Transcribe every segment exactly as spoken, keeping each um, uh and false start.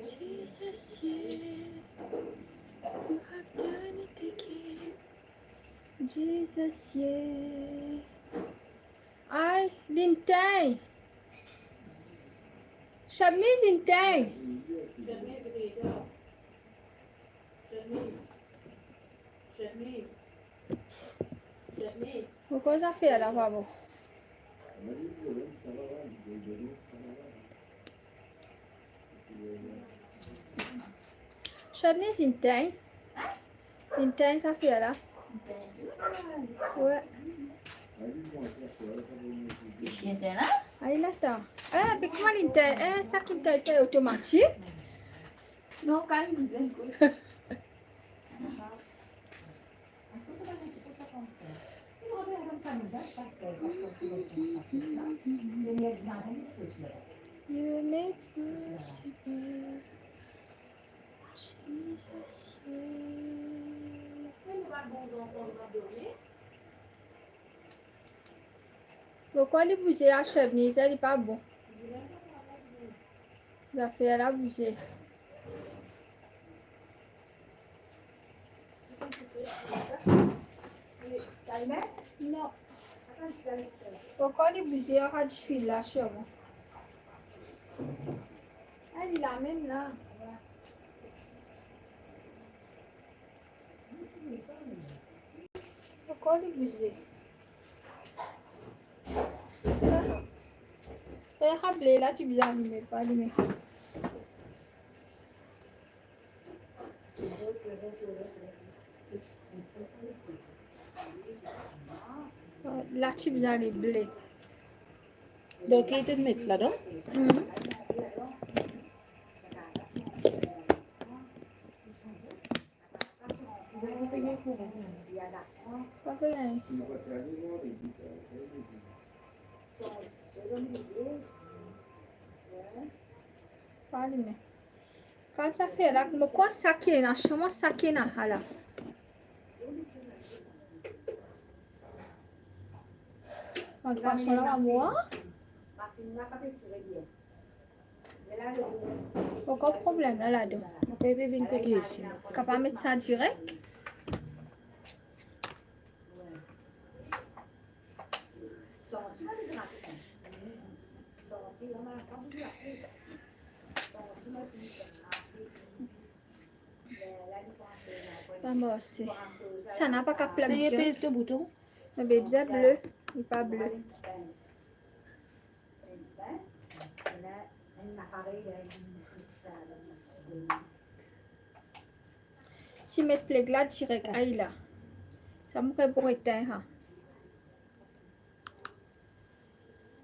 Jesus, yeah, you have done it again. Jesus, yeah. Ay, li inn tegn. Chemiz inn tegn. Chemiz, chemiz. Chemiz. Chemiz. Pourkoi zafer la pa bon? Chemiz inn tegn. Inn tegn zafer la. Inn tegn tou? Wi. Li inn tegn la? Ay, la ta. Eh, pe kouma li inn tegn? Eh, sa ki inn tegn, tegn otomatik. Non, kan li bizin, kot. You make possible. Jesus, yeah. Pourkoi li bouze a chemiz la, li pa bon. Zafer la bouze. Non. Pourkoi li bouze a rad fil la, sirman? Ah, li la mem la. Pourkoi li bouze? Sa. Eh, rap ble la, ti bizin alime, pa alime. La ti bizin ale ble. Donk, li te met ladan? Mhm. Pa pe gagn. Pa alime. Kan sa fer la, mo krwar sa ki ena, sirman sa ki ena, ala. Kan fason la, mo a. Ankor problem la, ladan. Mo pe vinn kot li isi. Kapav met sa direk. Pa marse. Sa na pa kapav plas. Seye pez to bouton. Non, be bizin ble, li pa ble. Si met pleg la direk, ay la. Sa mo pe pou etenn, ha.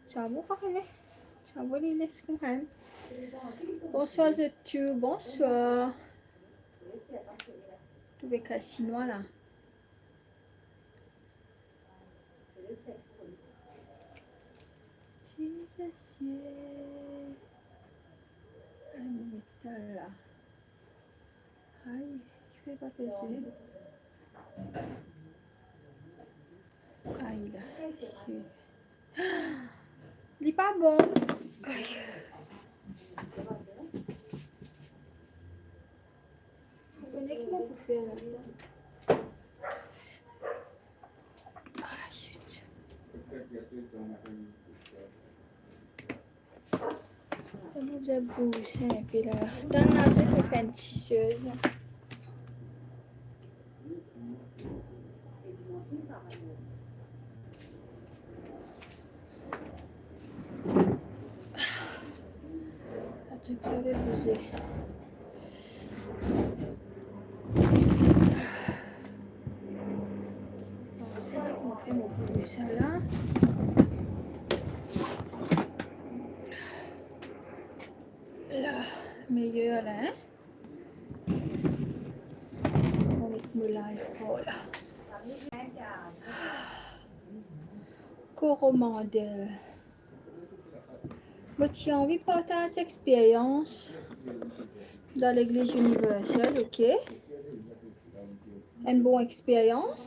Sa bon, pa kone. Sa bon, li les koumsa. Bonswar zot tou, bonswar. Tou be kay sinwa la. Jesus, yeah. Anou met sa la. Ay, ki pe pa peze. Ay, la, isi. Li pa bon. Ay. Mo kone ki mo pou fer la. Ah, zut. Mo bizin bouz inpe la. Dan la, zot mo fer enn ti sez la. Atann, sa pe bouze. Bon, sa, se pou mo fer mo bouz sa la. La, meyer la, hein? Mo met mo live par la. Koromandel. Mo ti anvi partaz experyans dan Legliz Universal, ok? Enn bon experyans.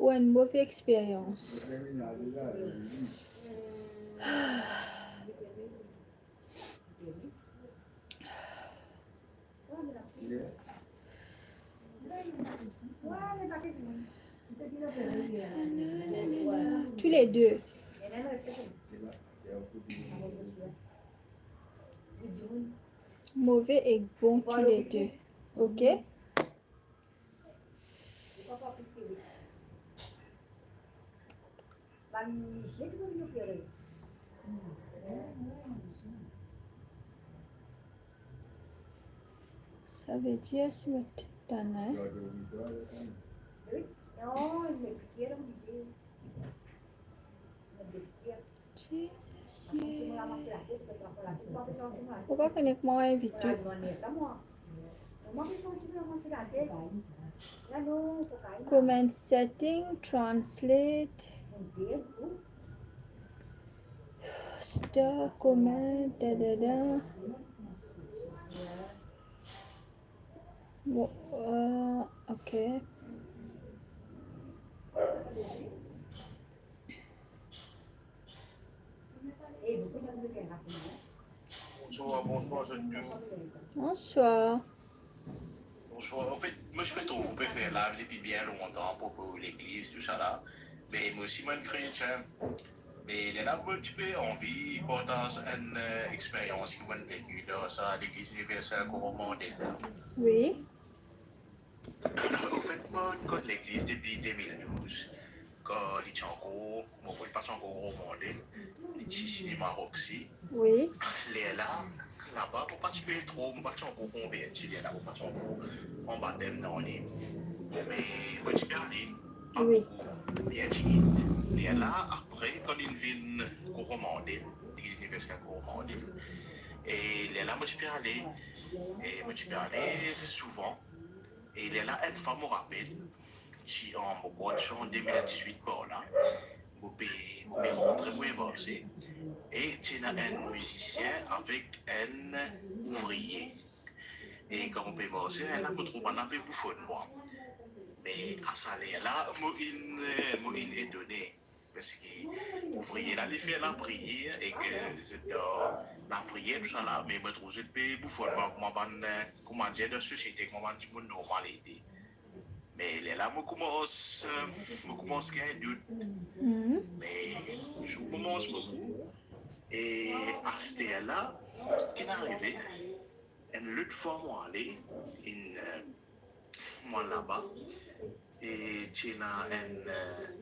ou enn move experyans? Tous les deux. Move ek bon tous les deux. Ok? Savedir si mo tann, hein? Jesus, yeah. Ou pa kone kouma invit ou. Comment setting, translate, star, comment, da, da, da. Bon, euh, ok. Bonsoir, bonsoir zot tou. Bonsoir. Bonsoir. Anfet, mo ti pe trouv ou pe fer live depi bien lontan apropo legliz, tousala. Me mo osi mo enn kretien. Me lerla mo ti pe anvi partaz enn, eh, experyans ki mo'nn veki dan sa Legliz Iniversel Koromandel la. Wi. Anfet, mo'nn konn legliz depi de mil douz, kan li ti ankor, mo krwar li pa ti ankor Koromandel, li ti sinema Roxy. Wi. Lerla, laba, mo pa ti pe tro, mo pa ti ankor konverti, lerla, mo pa ti ankor pran batem nanye. Me mo ti pe ale, pa boukou, bien tigit. Lerla, apre, kan linn vinn Koromandel, Legliz Iniversel Koromandel, e lerla, mo ti pe ale, e mo ti pe ale souvan. E lerla, enn fwa, mo rapel, ti an, mo krwar ti an de mil dizwit par la, mo pe, mo pe rantre pou marse, e ti ena enn mizisien avek enn ouvrie. E kan mo pe marse, lerla mo trouv bann la pe boufonn mwa. Me a sa ler la, mo inn, mo inn etone. Parski ouvrie la, li fer lapriyer, ek zot dan lapriyer, tousala, me mo trouv zot pe boufonn mwa kouma bann, kouma dir, dan sosiete, kouma bann dimoun normal ete. Me lerla mo koumans, mo koumans gagn dout. Mhm. Me zour koumans mo koumans, e aster la, ki'nn arive, enn lot fwa mo ale, inn, mo al laba, e ti ena enn,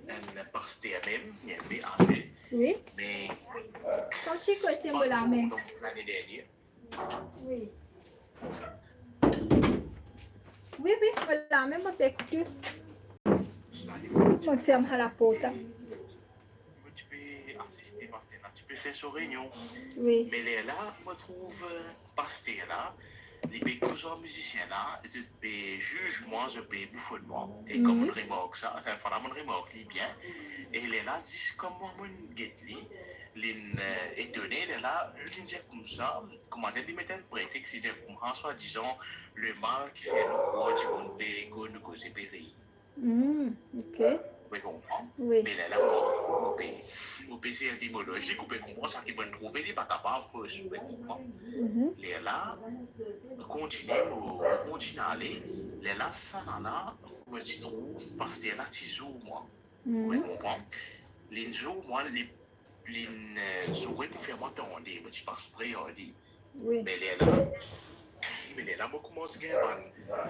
enn paster mem, li enpe aze. Wi. Me kan ti koze mo lame. Lane dernie. Wi. Wi, wi, mo lame, mo pe ekoute. Mo ferm laport la. Mo ti pe asiste paster la, ti pe fer so reynion. Wi. Me lerla, mo trouv, eh, paster la, li pe koz ar mizisien la, zot pe ziz mwa, zot pe boufonn mwa. E kan mo'nn remark sa, anfin, fwa la mo'nn remark li bien. E lerla, zis kouma mo'nn get li, linn, eh, etone, lerla, linn dir koumsa, kouma dir, li met enn pretex, li dir koumsa, swadizan, lemal ki fer nou krwar dimoun pe ekout nou koze pe rey. Hmm, ok. Ou pe konpran? Wi. Me lerla, mo, mo pe, mo pe sirti mo lozik, ou pe konpran, sa ki mo'nn trouve, li pa kapav fos, ou pe konpran? Mhm. Lerla, mo kontigne, mo, mo kontigne ale. Lerla, sa nana, mo ti trouv paster la ti zour mwa. Ou pe konpran? Linn zour mwa, li linn, eh, zoure pou fer mwa tande, mo ti pas pre ar li. Wi. Me lerla, me lerla mo koumans gagn bann,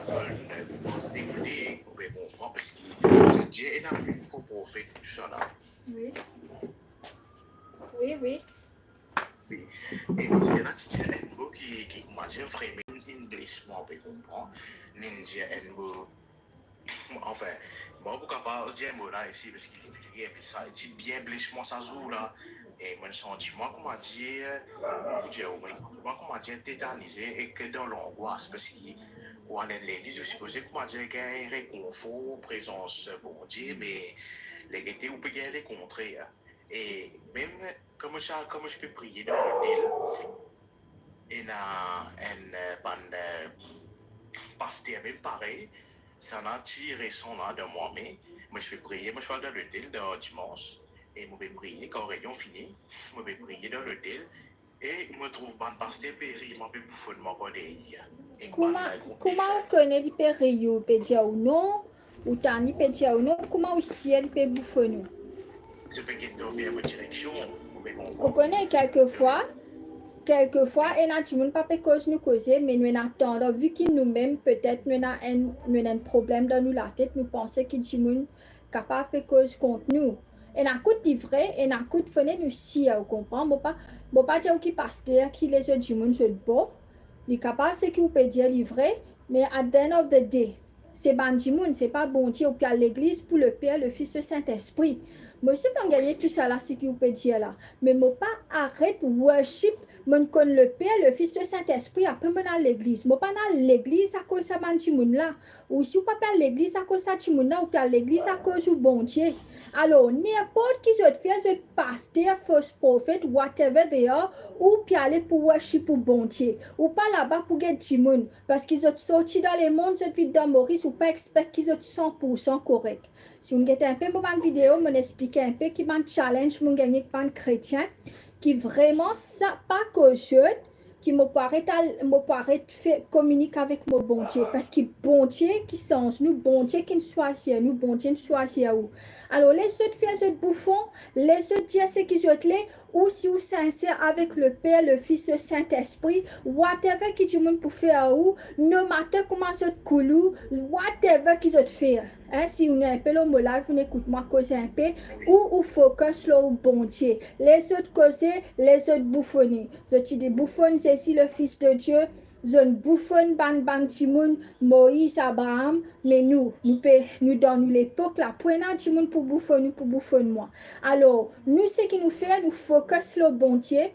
bann, eh, koumans degoute, ou pe konpran, parski zot dir ena fo profet, tousala. Wi. Wi, wi. Wi. E paster la ti dir enn mo ki, ki kouma dir, vremem inn bles mwa, ou pe konpran. Linn dir enn mo Anfin, mo pou kapav dir mo la isi, parski li pli bien, me sa ti bien bles mwa sa zour la. E mo'nn santi mwa, kouma dir, mo pou dir ou, mo'nn santi mwa, kouma dir, tetanize ek dan langwas, parski ou al enn legliz, ou sipoze, kouma dir, gagn rekonfor, prezans Bondie, me legete ou pe gagn lekontrer. E mem kan mo ti al, kan mo ti pe priye dan lotel, ena enn, eh, bann, eh, paster mem parey, Sa ena ti reson la dan mwa, me mo ti pe priye, mo ti al dan lotel dan dimans, e mo pe priye, kan reynion fini, mo pe priye dan lotel, e mo trouv bann paster pe rir mwa, pe boufonn mwa ankor deryer. Ek bann Kouma, lagroup kouma deza ou kone li pe rir ou, pe dir ou non, ou tann li pe dir ou non, kouma ou sir li pe boufonn ou? Zot pe get dan ver mo direksion, mo pe konpran. Ou kone, kelkefwa, kelkefwa, ena dimoun pa pe koz nou koze, me nou ena tandan, vi ki noumem, petet nou ena enn, nou ena enn problem dan nou latet, nou panse ki dimoun kapav pe koz kont nou. Ena kout li vre, ena kout fode nou sir, ou konpran? Mo pa, mo pa dir ou ki paster, ki lezot dimoun zot bon. Li kapav seki ou pe dir li vre, me at the end of the day, se bann dimoun, se pa Bondie. Ou pe al legliz pou Leper, Lefis, Lesintespri. Mo sipozan gagne tousala seki ou pe dir la, me mo pa aret worship. Monn konn Leper, Lefis, Lesintespri, apre monn al legliz. Mo pa'nn al legliz akoz sa bann dimoun la. Ou si ou pa pe al legliz akoz sa dimoun la, ou pe al legliz akoz ou Bondie. Alor, ninport ki zot fer, zot paster, fos profet, whatever they are, ou pe ale pou worship ou Bondie. Ou pa laba pou get dimoun, parski zot sorti dan lemond, zot vinn dan Moris, ou pa expect ki zot san pou san korek. Si ou gete inpe mo bann video, monn explike inpe ki bann challenge monn gagne ek bann kretien, ki vreman sa pa koz zot, ki mo pou aret al, mo pou aret fer kominik avek mo Bondie, parski Bondie ki sanz nou, Bondie ki'nn swazir nou, Bondie inn swazir ou. Alor, les zot fer zot boufon, les zot dir seki zot le, ou si ou sinser avek Leper, Lefis, Lesintespri, whatever ki dimoun pou fer ar ou, no matter kouma zot koul ou, whatever ki zot fer. Hein, si ou ena inpe lor mo live, ou ekout mwa koze inpe, ou, ou focus lor ou Bondie. Les zot koze, les zot boufone. Zot ti di boufonn Zezi, le Fils de Dieu, zot boufonn bann, bann dimoun, Moiz, Abraam, me nou, nou pe, nou dan nou lepok la, pou ena dimoun pou boufonn ou, pou boufonn mwa. Alor, nou seki nou fer, nou focus lor Bondie,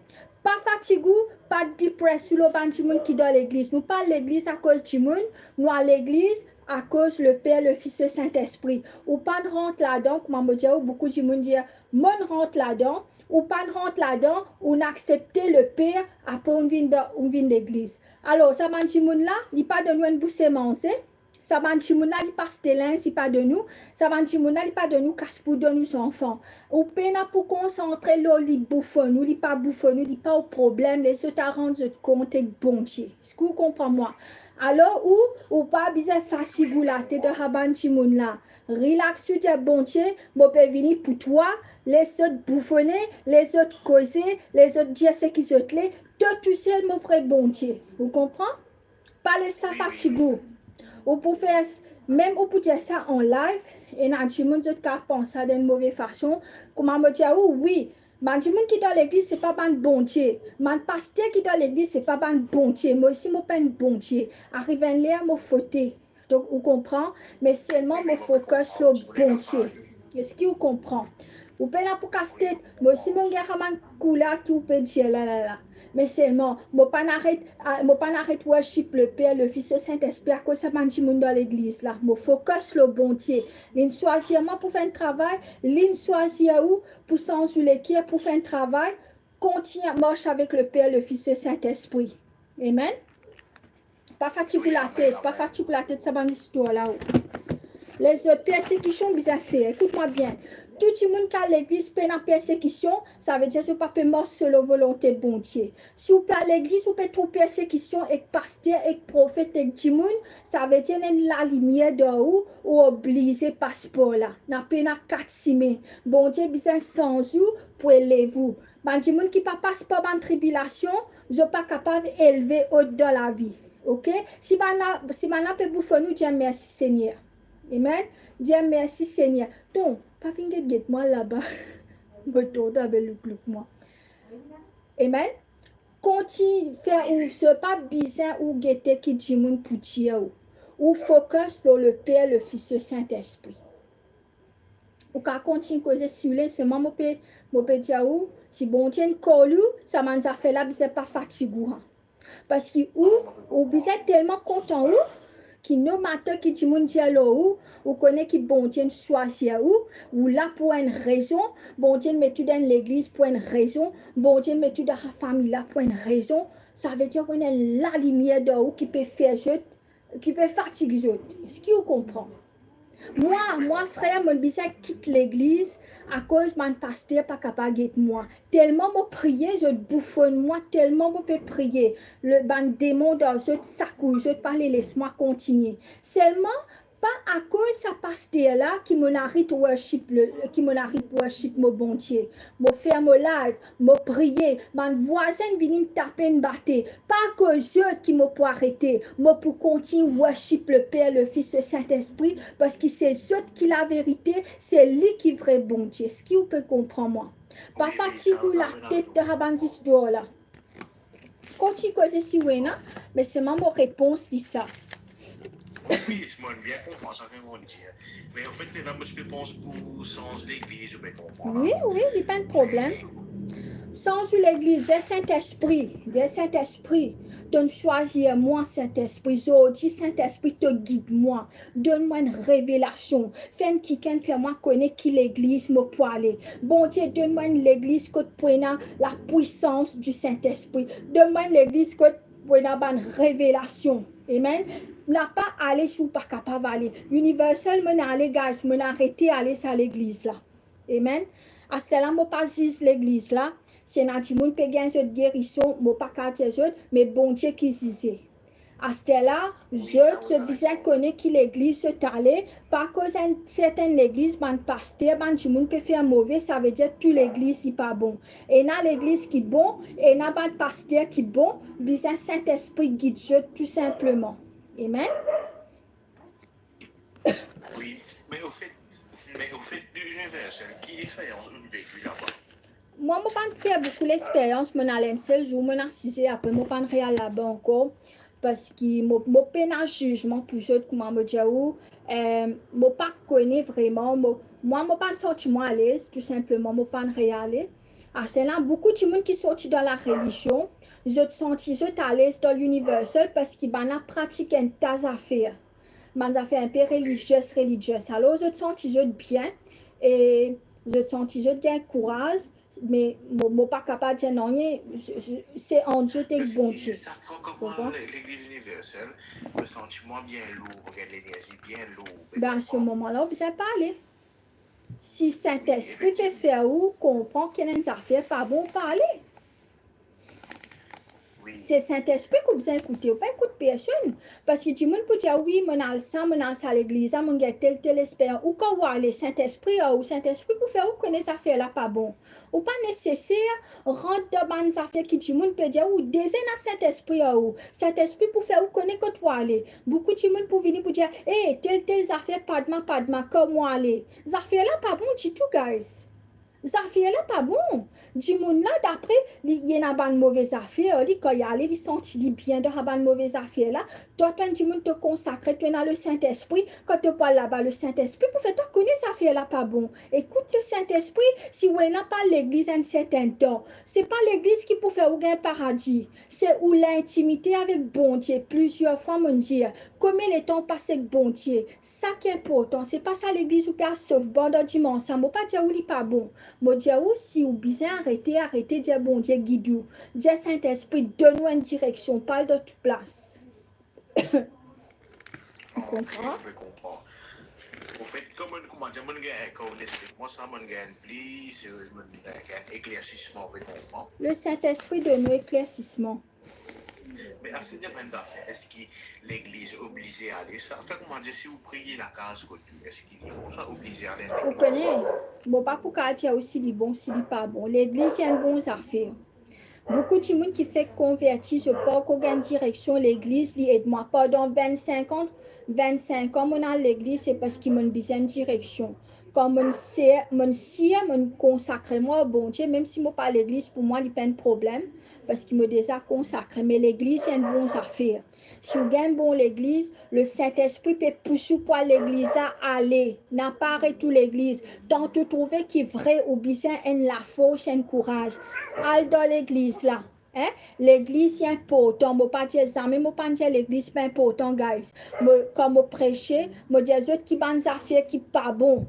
pa fatig ou, pa depress ou lor bann dimoun ki dan legliz. Nou pa al legliz akoz dimoun, nou al legliz akoz Leper, Lefis, Lesintespri. Ou pa'nn rant ladan, kouma mo dir ou, boukou dimoun dir, monn rant ladan, ou pa'nn rant ladan, ou'nn aksepte Leper, apre ou'nn vinn dan, ou'nn vinn legliz. Alor, sa bann dimoun la, li pa donn ou enn bouse manze, sa bann dimoun la, li pa aste linz, li pa donn ou, sa bann dimoun la, li pa donn ou kas pou donn ou zanfan. Ou pena pou konsantre lor li boufonn ou, li pa boufonn ou, li pa ou problem, les zot aranz zot kont ek Bondie. Eski ou konpran mwa? Alor ou, ou pa bizin fatig ou latet ar sa bann dimoun la. Relax ou, dir Bondie, mo pe vini pou twa, les zot boufone, les zot koze, les zot dir seki zot le, to tousel mo vre Bondie. Ou konpran? Pa les sa fatig ou. Ou pou fer, mem ou pou dir sa an live, ena dimoun zot kapav pans sa dan enn move fason. Kouma mo dir ou, wi, bann dimoun ki dan legliz, se pa bann Bondie. Bann paster ki dan legliz, se pa bann Bondie. Mo osi, mo pa enn Bondie. Ariv enn ler, mo fote. Donk, ou konpran? Me selman mo focus lor Bondie. Eski ou konpran? Ou pena pou kas tet, mo osi mo gagn sa bann kou la ki ou pe dir la, la, la. Me selman, mo pa'nn aret, a, mo pa'nn aret worship Leper, Lefis, Lesintespri akoz sa bann dimoun dan legliz la. Mo focus lor Bondie. Li'nn swazir mwa pou fer enn travay, li'nn swazir ou pou sanz ou leker, pou fer enn travay. Kontign mars avek Leper, Lefis, Lesintespri. Amen. Pa fatig ou latet, pa fatig ou latet sa bann istwar la, ou. Les zot persekision bizin fer. Ekout mwa bien. Tou dimoun ki al legliz pena persekision, savedir zot pa pe mars selon volonte Bondie. Si ou pe al legliz, ou pe trouv persekision ek paster, ek profet, ek dimoun, savedir ena enn lalimier dan ou, ou oblize pas par la. Ena pena kat sime. Bondie bizin sanz ou pou elev ou. Bann dimoun ki pa pas par bann tribilasion, zot pa kapav elve ot dan lavi. Ok? Si bann la, si bann la pe boufonn ou, dir mersi Segner. Amen. Dir mersi Segner. Non, pa vinn get, get mwa laba. Mo tonn dan bel louk, louk mwa. Amen. Kontign fer ou, se pa bizin ou gete ki dimoun pou dir ou. Ou focus lor Leper, Lefis, Lesintespri. Ou kapav kontign koze si ou le, selman mo pe, mo pe dir ou, si Bondie inn call ou, sa bann zafer la bizin pa fatig ou, an. Parski ou, ou bizin telman kontan ou, ki no matter ki dimoun dir lor ou, ou kone ki Bondie inn swazir ou, ou la pou enn rezon, Bondie inn met ou dan enn legliz pou enn rezon, Bondie inn met ou dan sa fami la pou enn rezon, savedir ou ena enn lalimier dan ou ki pe fer zot ki pe fatig zot. Eski ou konpran? Mwa, mwa, frer, mo bizin kit legliz akoz bann paster pa kapav get mwa. Telman mo priye, zot boufonn mwa, telman mo pe priye. Le, bann demon dan zot sakouy, zot pa le les mwa kontigne. Selman, pa akoz sa paster la ki mo'nn aret worship le, ki mo'nn aret worship mo Bondie. Mo fer mo live, mo priye, bann vwazin vinn tape enn bate. Pa akoz zot ki mo pou arete, mo pou kontign worship Leper, Lefis, Lesintespri, parski se zot ki laverite, se li ki vre Bondie. Eski ou pe konpran mwa? Pa fatig ou latet dan sa bann zistwar la. Kontign koze si ou ena, me selman mo repons li sa. Wi, wi, mo bien konpran sa ki mo'nn dir. Me anfet, ena mo ti pe pans pou sanz legliz, ou pe konpran. Wi, wi, li pa enn problem. Sanz ou legliz, dir Sintespri, dir Sintespri, to'nn swazir mwa, Sintespri, zordi, Sintespri, to gid mwa, donn mwa enn revelasion, fer enn kikenn fer mwa kone ki legliz mo pou ale. Bondie, donn mwa enn legliz kot pou ena lapwisans di Sintespri, donn mwa enn legliz kot pou ena bann revelasion. Amen. Napa ale si ou pa kapav ale. Universal, mo'nn ale, guys, mo'nn arete ale sa legliz la. Amen. Asterla, mo pa ziz legliz la. Si ena dimoun pe gagn zot gerison, mo pa kapav dir zot, me Bondie ki zize. Asterla, zot, zot bizin kone ki legliz zot ale, pa akoz enn sertenn legliz, bann paster, bann dimoun pe fer move, savedir tou legliz li pa bon. Ena legliz ki bon, ena bann paster ki bon, bizin Sintespri gid zot tou sinpleman. Amen. Wi, me anfet, me anfet, Universal, ki experyans ou'nn veki laba? Mwa, mo pa'nn fer boukou lexperyans, mo'nn al enn sel zour, mo'nn asize, apre mo pa'nn re al laba ankor, parski mo, mo pena zizman pou zot, kouma mo dir ou, eh, mo pa kone vreman, mo, mwa, mo pa'nn santi mwa alez, tou sinpleman, mo pa'nn re ale. Asterla, boukou dimoun ki sorti dan larelizion, zot santi zot alez dan Universal, parski bann la pratik enn ta zafer. Bann zafer inpe religious, religious. Alor, zot santi zot bien, e zot santi zot gagn kouraz, me mo, mo pa kapav dir nanye, se, se, se ant zot ek Bondie. Eski sak fwa kouma legliz Universal, mo santi mwa bien lour, mo gagn lenerzi bien lour, be, ben, a se moman la, ou bizin pale. Si Sintespri pe fer ou konpran ki ena enn zafer pa bon, pale. Wi. Se Sintespri ki ou bizin ekoute, ou pa ekout personn. Parski dimoun pou dir, wi, mo'nn al sa, mo'nn al sa legliz la, mo'nn gagn tel, tel experyans. Ou kan ou ale, Sintespri ar ou, Sintespri pou fer ou kone zafer la pa bon. Ou pa neseser rant dan bann zafer ki dimoun pe dir ou, deza ena Sintespri ar ou. Sintespri pou fer ou kone kot ou ale. Boukou dimoun pou vini pou dir, e, tel, tel zafer padma, padma, kan mo ale. Zafer la pa bon ditou, guys. Zafer la pa bon. Dimoun la, dapre li, ena bann move zafer, li, kan li ale, li santi li bien dan sa bann move zafer la. Twa, to enn dimoun to konsakre, to ena Lesintespri, kan to pou al laba, Lesintespri pou fer twa kone zafer la pa bon. Ekout Lesintespri, si ou ena pa legliz enn sertenn tan, se pa legliz ki pou fer ou gagn paradi. Se ou lintimite avek Bondie. Plizier fwa mo'nn dir, konbien letan ou pas ek Bondie, sa ki inportan, se pa sa legliz ou pe al sof bann dan dimans la. Mo pa dir ou li pa bon. Mo dir ou, si ou bizin arete, arete, dir Bondie gid ou. Dir Sintespri donn ou enn direksion, pa al dan tou plas. Ou konpran? Ok, mo konpran. Anfet, kouma, kouma dir, mo'nn gagn, kan ou esplik mwa sa, mo'nn gagn plis, mo'nn gagn eklersisman, ou konpran? Lesintespri donn ou eklersisman. Me aster, dir mwa enn zafer, eski legliz oblize ale sa? Sa kouma dir, si ou priye lakaz kot ou, eski li bon sa, oblize ale legliz? Ou kone, mo pa pou kapav dir ou si li bon, si li pa bon. Legliz, li enn bon zafer. Boukou dimoun ki fek konverti, zot pankor gagn direksion legliz, li ed mwa. Pandan vennsenk an, vennsenk an mo'nn al legliz, se parski mo'nn bizin direksion. Kan mo'nn sir, mo'nn sir, mo'nn konsakre mwa ar Bondie, mem si mo pa legliz, pou mwa, li pa enn problem, parski mo deza konsakre. Me legliz, li enn bon zafer. Si ou gagn bon legliz, Lesintespri pe pous ou pou al legliz la, ale. Napa aret ou legliz. Tan to trouve ki vre, ou bizin enn lafors, enn kouraz. Al dan legliz la. Hein? Legliz, li inportan. Mo pa dir zame, mo pa'nn dir legliz pa inportan, guys. Mo, kan mo prese, mo dir zot ki bann zafer ki pa bon.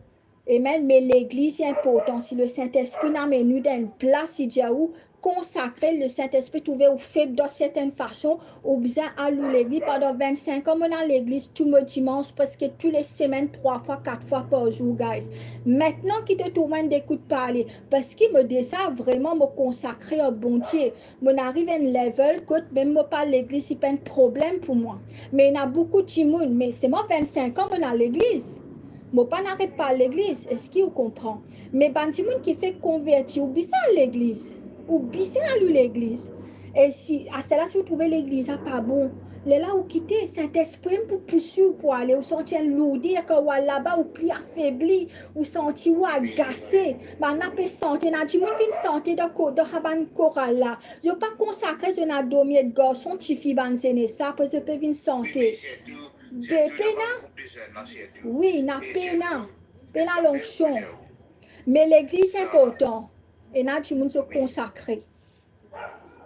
Amen. Me legliz, li inportan. Si Lesintespri inn amenn ou dan enn plas, li dir ou, konsakre, Lesintespri trouve ou feb dan sertenn fason, ou bizin al lou legliz. Pandan vennsenk an, mo ena legliz tou mo dimans, preske tou le semenn, trwa fwa, kat fwa par zour, guys. Mintnan ki to trouv mwa enn dekout parle, parski mo deza vreman mo konsakre ar Bondie. Mo'nn ariv enn level kot mem mo pa al legliz, li pa enn problem pou mwa. Me ena boukou dimoun, me se mwa vennsenk an mo'nn al legliz. Mo pa'nn aret pa al legliz, eski ou konpran? Me bann dimoun ki fek konverti, ou bizin al legliz. Ou bizin al ou legliz. E si, asterla si ou trouve legliz la pa bon, lerla ou kite, Sintespri mem pou pous ou pou ale, ou santi enn lourder, kan ou al laba, ou pli afebli, ou santi ou agase. Bann la pe sante, ena dimoun vinn sante dan ko-, dan sa bann koral la. Zot pa konsakre, zot ena dormi ek garson, tifi, bann zenes la, apre zot pe vinn sante. Be pena, wi, ena pena, pena lonksion. Me legliz inportan. Ena dimoun zot konsakre.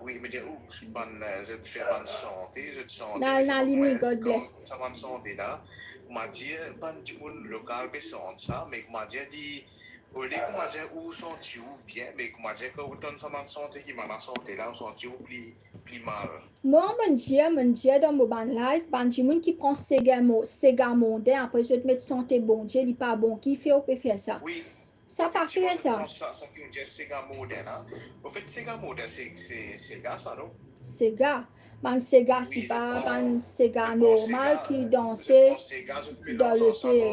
Wi, me dir ou, bann, eh, zot fer bann sante, zot sante, me se pa kouma enn, God bless. Sa bann sante la, kouma dir, bann dimoun lokal pe sant sa, me kouma dir, di, olie kouma dir ou santi ou bien, me kouma dir, kan ou tann sa bann sante ki bann la sante la, ou santi ou pli, pli mal. Mwa, mo'nn dir, mo'nn dir dan mo bann live, bann dimoun ki pran sega mo-, sega monden, apre zot met sante Bondie, li pa bon, kifer ou pe fer sa? Wi. Sa pa fer sa. Efektivman, sa, sa ki ou dir sega moden la. Anfet, sega moden, se, se sega sa, non? Sega. Bann sega, wi, se pa bann sega normal ki danse dan lotel.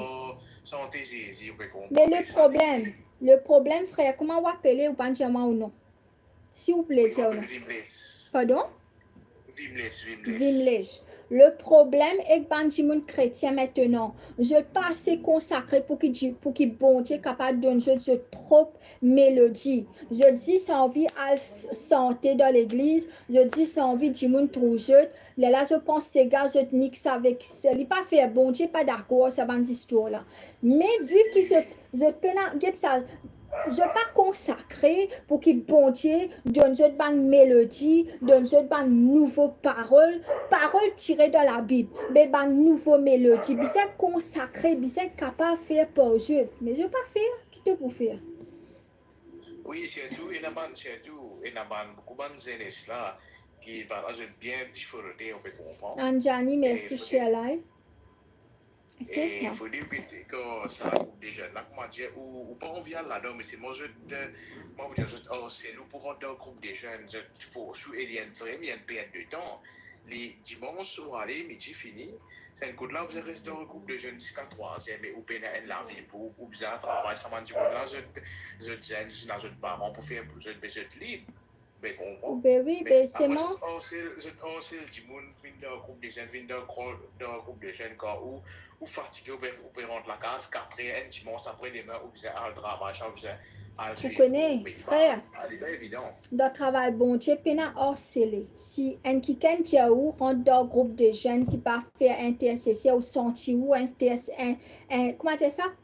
Sante Zezi, ou pe konpran. Me le problem, le problem, frer, kouma ou apele, ou pa'nn dir mwa ou non? Si ou ple dir ou non. Vimles. Pardon? Vimles, Vimles. Vimles. Le problem ek bann dimoun kretien mintnan, zot pa ase konsakre pou ki di-, pou ki Bondie kapav donn zot zot prop melodi. Zot zis anvi al f-, sante dan legliz, zot zis anvi dimoun trouv zot. Lerla zot pran sega, zot mix avek, li pa fer, Bondie pa dakor sa bann zistwar la. Me vi ki zot, zot pena, get sa, zot pa konsakre pou ki Bondie donn zot bann melodi, donn zot bann nouvo parol, parol tire dan Labib, me bann nouvo melodi, bizin konsakre, bizin kapav fer par zot. Me zot pa fer, ki to pou fer? Wi, sirtou, ena bann, sirtou, ena bann, boukou bann zenes la, ki, bann la, zot bien difikilte, ou pe konpran. Anjani, mersi, fode share live. Se sa. Fode ou get kan sa group de zenn la, kouma dir, ou, ou pa anvi al ladan, me selman zot, eh, kouma pou dir, zot arsel ou pou rant dan group de zenn, zot fors ou, e li enn vremem, li enn pert de tan. Li dimans ou ale, midi fini, sa enn kout la, ou bizin res dan group de zenn ziska trwa er, me ou pena enn lavi pou ou, ou bizin al travay, sa bann dimoun la, zot, zot zenn, zot ena zot paran pou fer pou zot, me zot lib. Be konpran. Be wi, be selman zot arsel, zot arsel dimoun, vinn dan group de zenn, vinn dan gro-, dan group de zenn, kan ou, ou fatige, ou pe, ou pe rant lakaz kat er enn dimans, apre demin ou bizin al travay, sa ou bizin al swiv. Ou kone, frer, li pa, li pa evidan. Dan travay Bondie, pena arsele. Si enn kikenn dir ou rant dan group de zenn, si pa fer enn T S C C, ou santi ou enn T S C, enn, enn, kouma dir sa?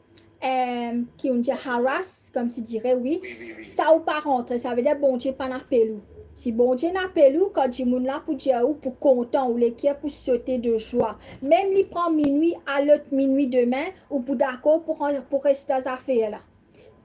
Em, ki ou dir harass, koumsi dire, wi. Wi, wi, wi. Sa ou pa rantre, savedir Bondie pa'nn apel ou. Si Bondie inn apel ou, kan dimoun la pou dir ou, pou kontan, ou leker pou sote de zwa. Mem li pran minwi, al lot minwi demin, ou pou dakor pou ran-, pou res dan zafer la.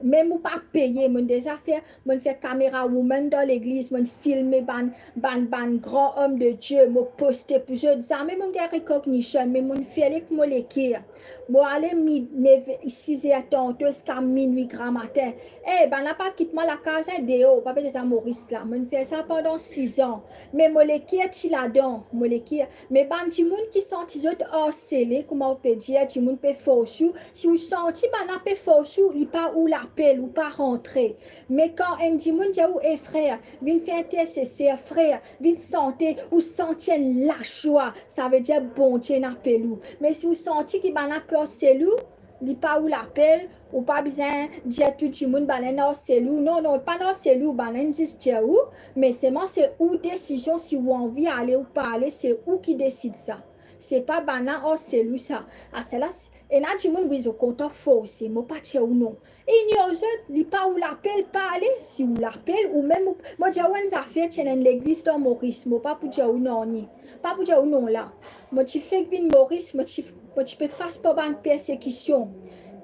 Mem ou pa peye, mo'nn deza fer, mo'nn fer kamera woman dan legliz, mo'nn filme bann, bann, bann gran om de Die, mo poste pou zot. Zame mo'nn gagn recognition, me mo'nn fer li ek mo leker. Mo ale mi-, neve, siz er tanto ziska minwi gramatin. Eh, bann la pa kit mwa lakaz, en, deor, pa petet a Moris la. Mo'nn fer sa pandan siz an. Me mo leker ti ladan, mo leker. Me bann dimoun ki santi zot arsele, kouma ou pe dir, dimoun pe fors ou. Si ou santi bann la pe fors ou, li pa ou lapel, ou pa rantre. Me kan enn dimoun dir ou, "Eh, frer, vinn fer enn T S C C, frer, vinn sante," ou santi enn lazwa, savedir Bondie inn apel ou. Me si ou santi ki bann la pe arsel ou, li pa ou lapel, ou pa bizin dir tou dimoun bann la inn arsel ou. Non, non, pa'nn arsel ou, bann la inn zis dir ou, me selman se ou desizion, si ou anvi ale ou pa ale, se ou ki desid sa. Se pa bann la arsel ou sa. Asterla, ena dimoun, wi, zot kontan forse, mo pa dir ou non. Ignor zot, li pa ou lapel, pa ale. Si ou lapel, ou mem, ou, mo dir ou enn zafer, ti ena enn legliz dan Moris, mo pa pou dir ou nanye, pa pou dir ou non la. Mo ti fek vinn Moris, mo ti, mo ti pe pas par bann persekision.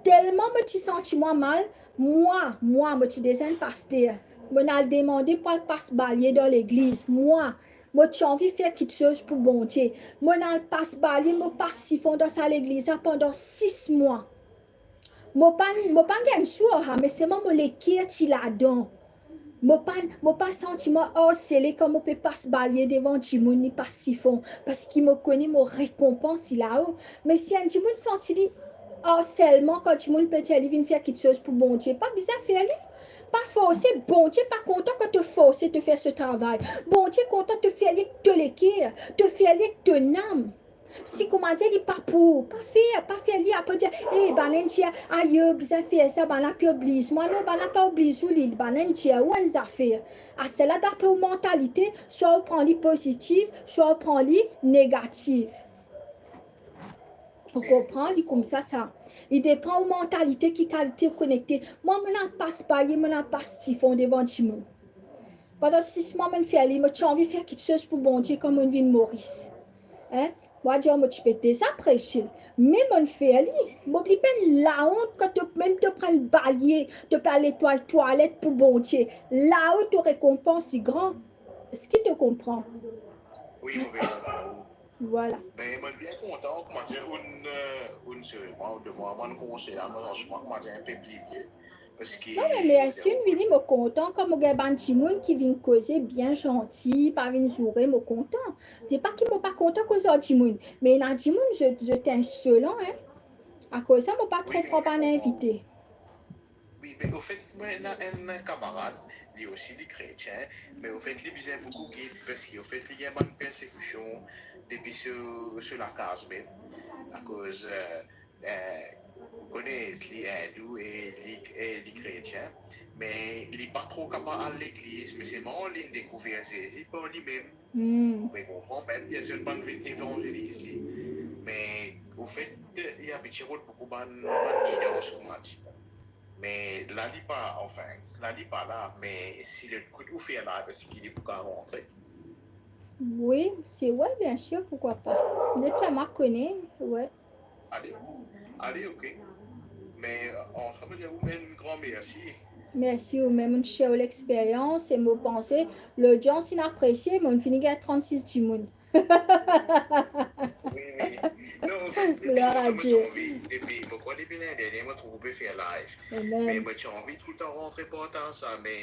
Telman mo ti santi mwa mal, mwa, mwa, mo ti deza enn paster. Mo'nn al demande pou al pas balie dan legliz. Mwa, mo ti anvi fer kiksoz pou Bondie. Mo'nn al pas balie, mo pas sifon dan sa legliz la pandan sis mwa. Mo pa, mo pa gagn sou ar, me selman mo leker ti ladan. Mo pa, mo pa santi mwa arsele kan mo pe pas balie devan dimoun, ni pas sifon, parski mo kone mo rekonpans li lao. Me si enn dimoun santi li arselman kan dimoun pe dir li vinn fer kiksoz pou Bondie, pa bizin fer li. Pa forse, Bondie pa kontan kan to forse to fer so travay. Bondie kontan to fer li ek to leker, to fer li ek to nam. Si kouma dir li pa pou, pa fer, pa fer li, apre dir, "Eh, bann inn dir, ayo, bizin fer sa, bann la pe obliz mwa." Non, bann la pa obliz ou li, bann inn dir ou enn zafer. Aster la, dapre ou mantalite, swa ou pran li pozitif, swa ou pran li negatif. Ou konpran? Li koumsa sa. Li depan ou mantalite, ki kalite ou konekte. Mwa, mo'nn al pas balie, mo'nn al pas sifon devan dimoun. Pandan sis mwa mo'nn fer li, mo ti anvi fer kiksoz pou Bondie kan mo'nn vinn Moris. Hein? Mwa dir mo ti pe deza prese, me mo'nn fer li. Mo blipe laont kan to mem to pran balie, to pe al netway twalet pou Bondie. Lao to rekonpans li gran. Eski to konpran? Wi, mo bien konpran. Vwala. Me mo'nn bien kontan, koumadir, ounn, eh, ounn sere mwa, ounn de mwa, mo'nn koumans la, mo santi mwa koumadir enpe pli byen. Parski... Non, me mersi, ounn vini, mo kontan kan mo gagn bann dimoun ki vinn koze bien zanti, pa vinn zoure, mo kontan. Se pa ki mo pa kontan koz ar dimoun, me ena dimoun, zot, zot insolan, hein. Akoz sa, mo pa tro pran bann invite. Wi, me ofet, mwa, ena enn kamarad, li osi, li kretien, me ofet, li bizin boukou gid, parski, ofet, li gagn bann persekision depi so, so lakaz mem. Akoz, eh, eh, ou kone, li indou e li, e li kretien, me li pa tro kapav al legliz, me selman li dekouver Zezi par limem. Hmm. Ou pe konpran, mem personn pa'nn vinn evanzeliz li. Me, ofet, li abitie rod boukou bann, bann gidans, koumadir. Me la, li pa, anfin, la, li pa la, me si lot kout ou fer la, eski li pou kapav rantre? Wi, si, wi, biensir, poukwa pa. Depi mwa kone, wi. Ale, ale, ok. Me, eh, an tou ka, mo dir ou mem gran mersi. Mersi ou mem, mo'nn share lexperyans e mo panse lodians inn apresie, mo'nn fini gagn trannsis dimoun. Wi, wi. Non, anfet, depi lontan mo ti anvi, depi, mo krwar depi lane dernie, mo trouv ou pe fer live. Amen. Me mo ti anvi toultan rantre partaz sa, me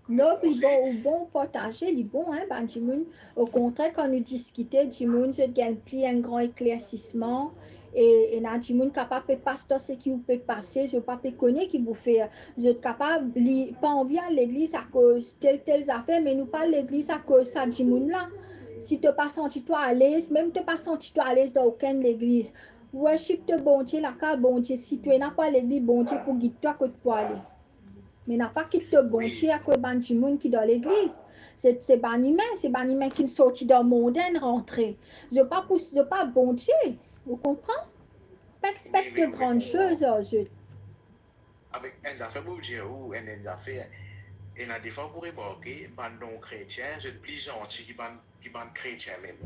Non, li bon, ou bon partaze, li bon, hein, bann dimoun. Okontrer, kan nou diskite, dimoun, zot gagn pli enn gran eklersisman, e, ena dimoun kapav pe pas dan seki ou pe pase, zot pa pe kone ki pou fer. Zot kapav, li, pa anvi al legliz akoz tel, tel zafer, me nou pa al legliz akoz sa dimoun la. Si to pa santi twa alez, mem to pa santi twa alez dan okenn legliz, worship to Bondie lakaz Bondie. Si to ena pou al legliz, Bondie pou gid twa kot pou ale. Me napa kit to Bondie akoz bann dimoun ki dan legliz. Se, se bann imin, se bann imin ki sorti dan mond, inn rantre. Zot pa pou, zot pa Bondie. Ou konpran? Pa expect gran soz ar zot. Avek enn zafer, mo dir ou, enn, enn zafer, ena defwa ou remarke, bann non-kretien, zot pli zanti ki bann, ki bann kretien mem.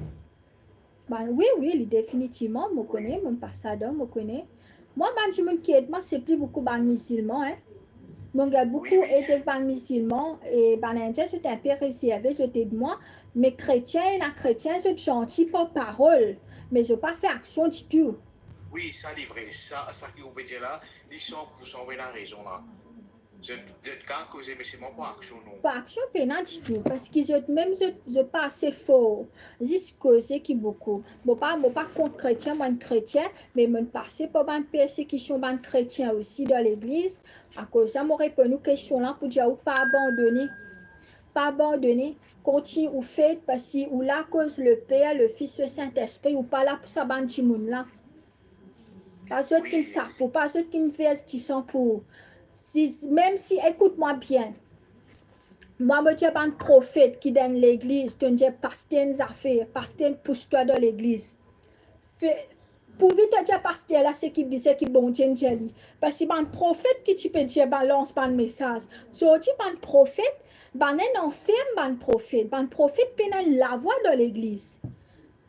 Bann, wi, wi, li definitivman, mo kone, mo pa sadan, mo kone. Mwa, bann dimoun ki ed mwa, se pli boukou bann mizilman, hein. Mo gagn boukou ed ek bann mizilman, e bann Indien, zot inpe rezerve, zot ed mwa. Me kretien, ena kretien, zot zanti par parol, me zot pa fer aksion ditou. Wi, sa li vre, sa, sa ki ou pe dir la, li san pou san ou ena rezon la. Zot, zot kapav koze, me selman pa aksion, non. Pa aksion pena ditou, parski zot mem zot, zot pa ase for. Zis koze ki boukou. Mo pa, mo pa kont kretien, mo enn kretien, me mo'nn pase par bann persekision bann kretien osi dan legliz. Akoz sa, mo reponn ou kestion la pou dir ou pa abandone. Pa abandone. Kontign ou fet, parski ou la akoz le Per, le Fis, le Sintespri, ou pa la pou sa bann dimoun la. Pa zot ki sa pou, pa zot ki vers disan pou. Si, mem si, ekout mwa bien. Mwa, mo dir bann profet ki dan legliz, to'nn dir paster enn zafer, paster inn pous twa dan legliz. Fe, pourvi to dir paster la seki bizin ki Bondie inn dir li. Parski bann profet ki ti pe dir, balans bann mesaz. Zordi bann profet, bann inn anferm bann profet. Bann profet pena lavwa dan legliz.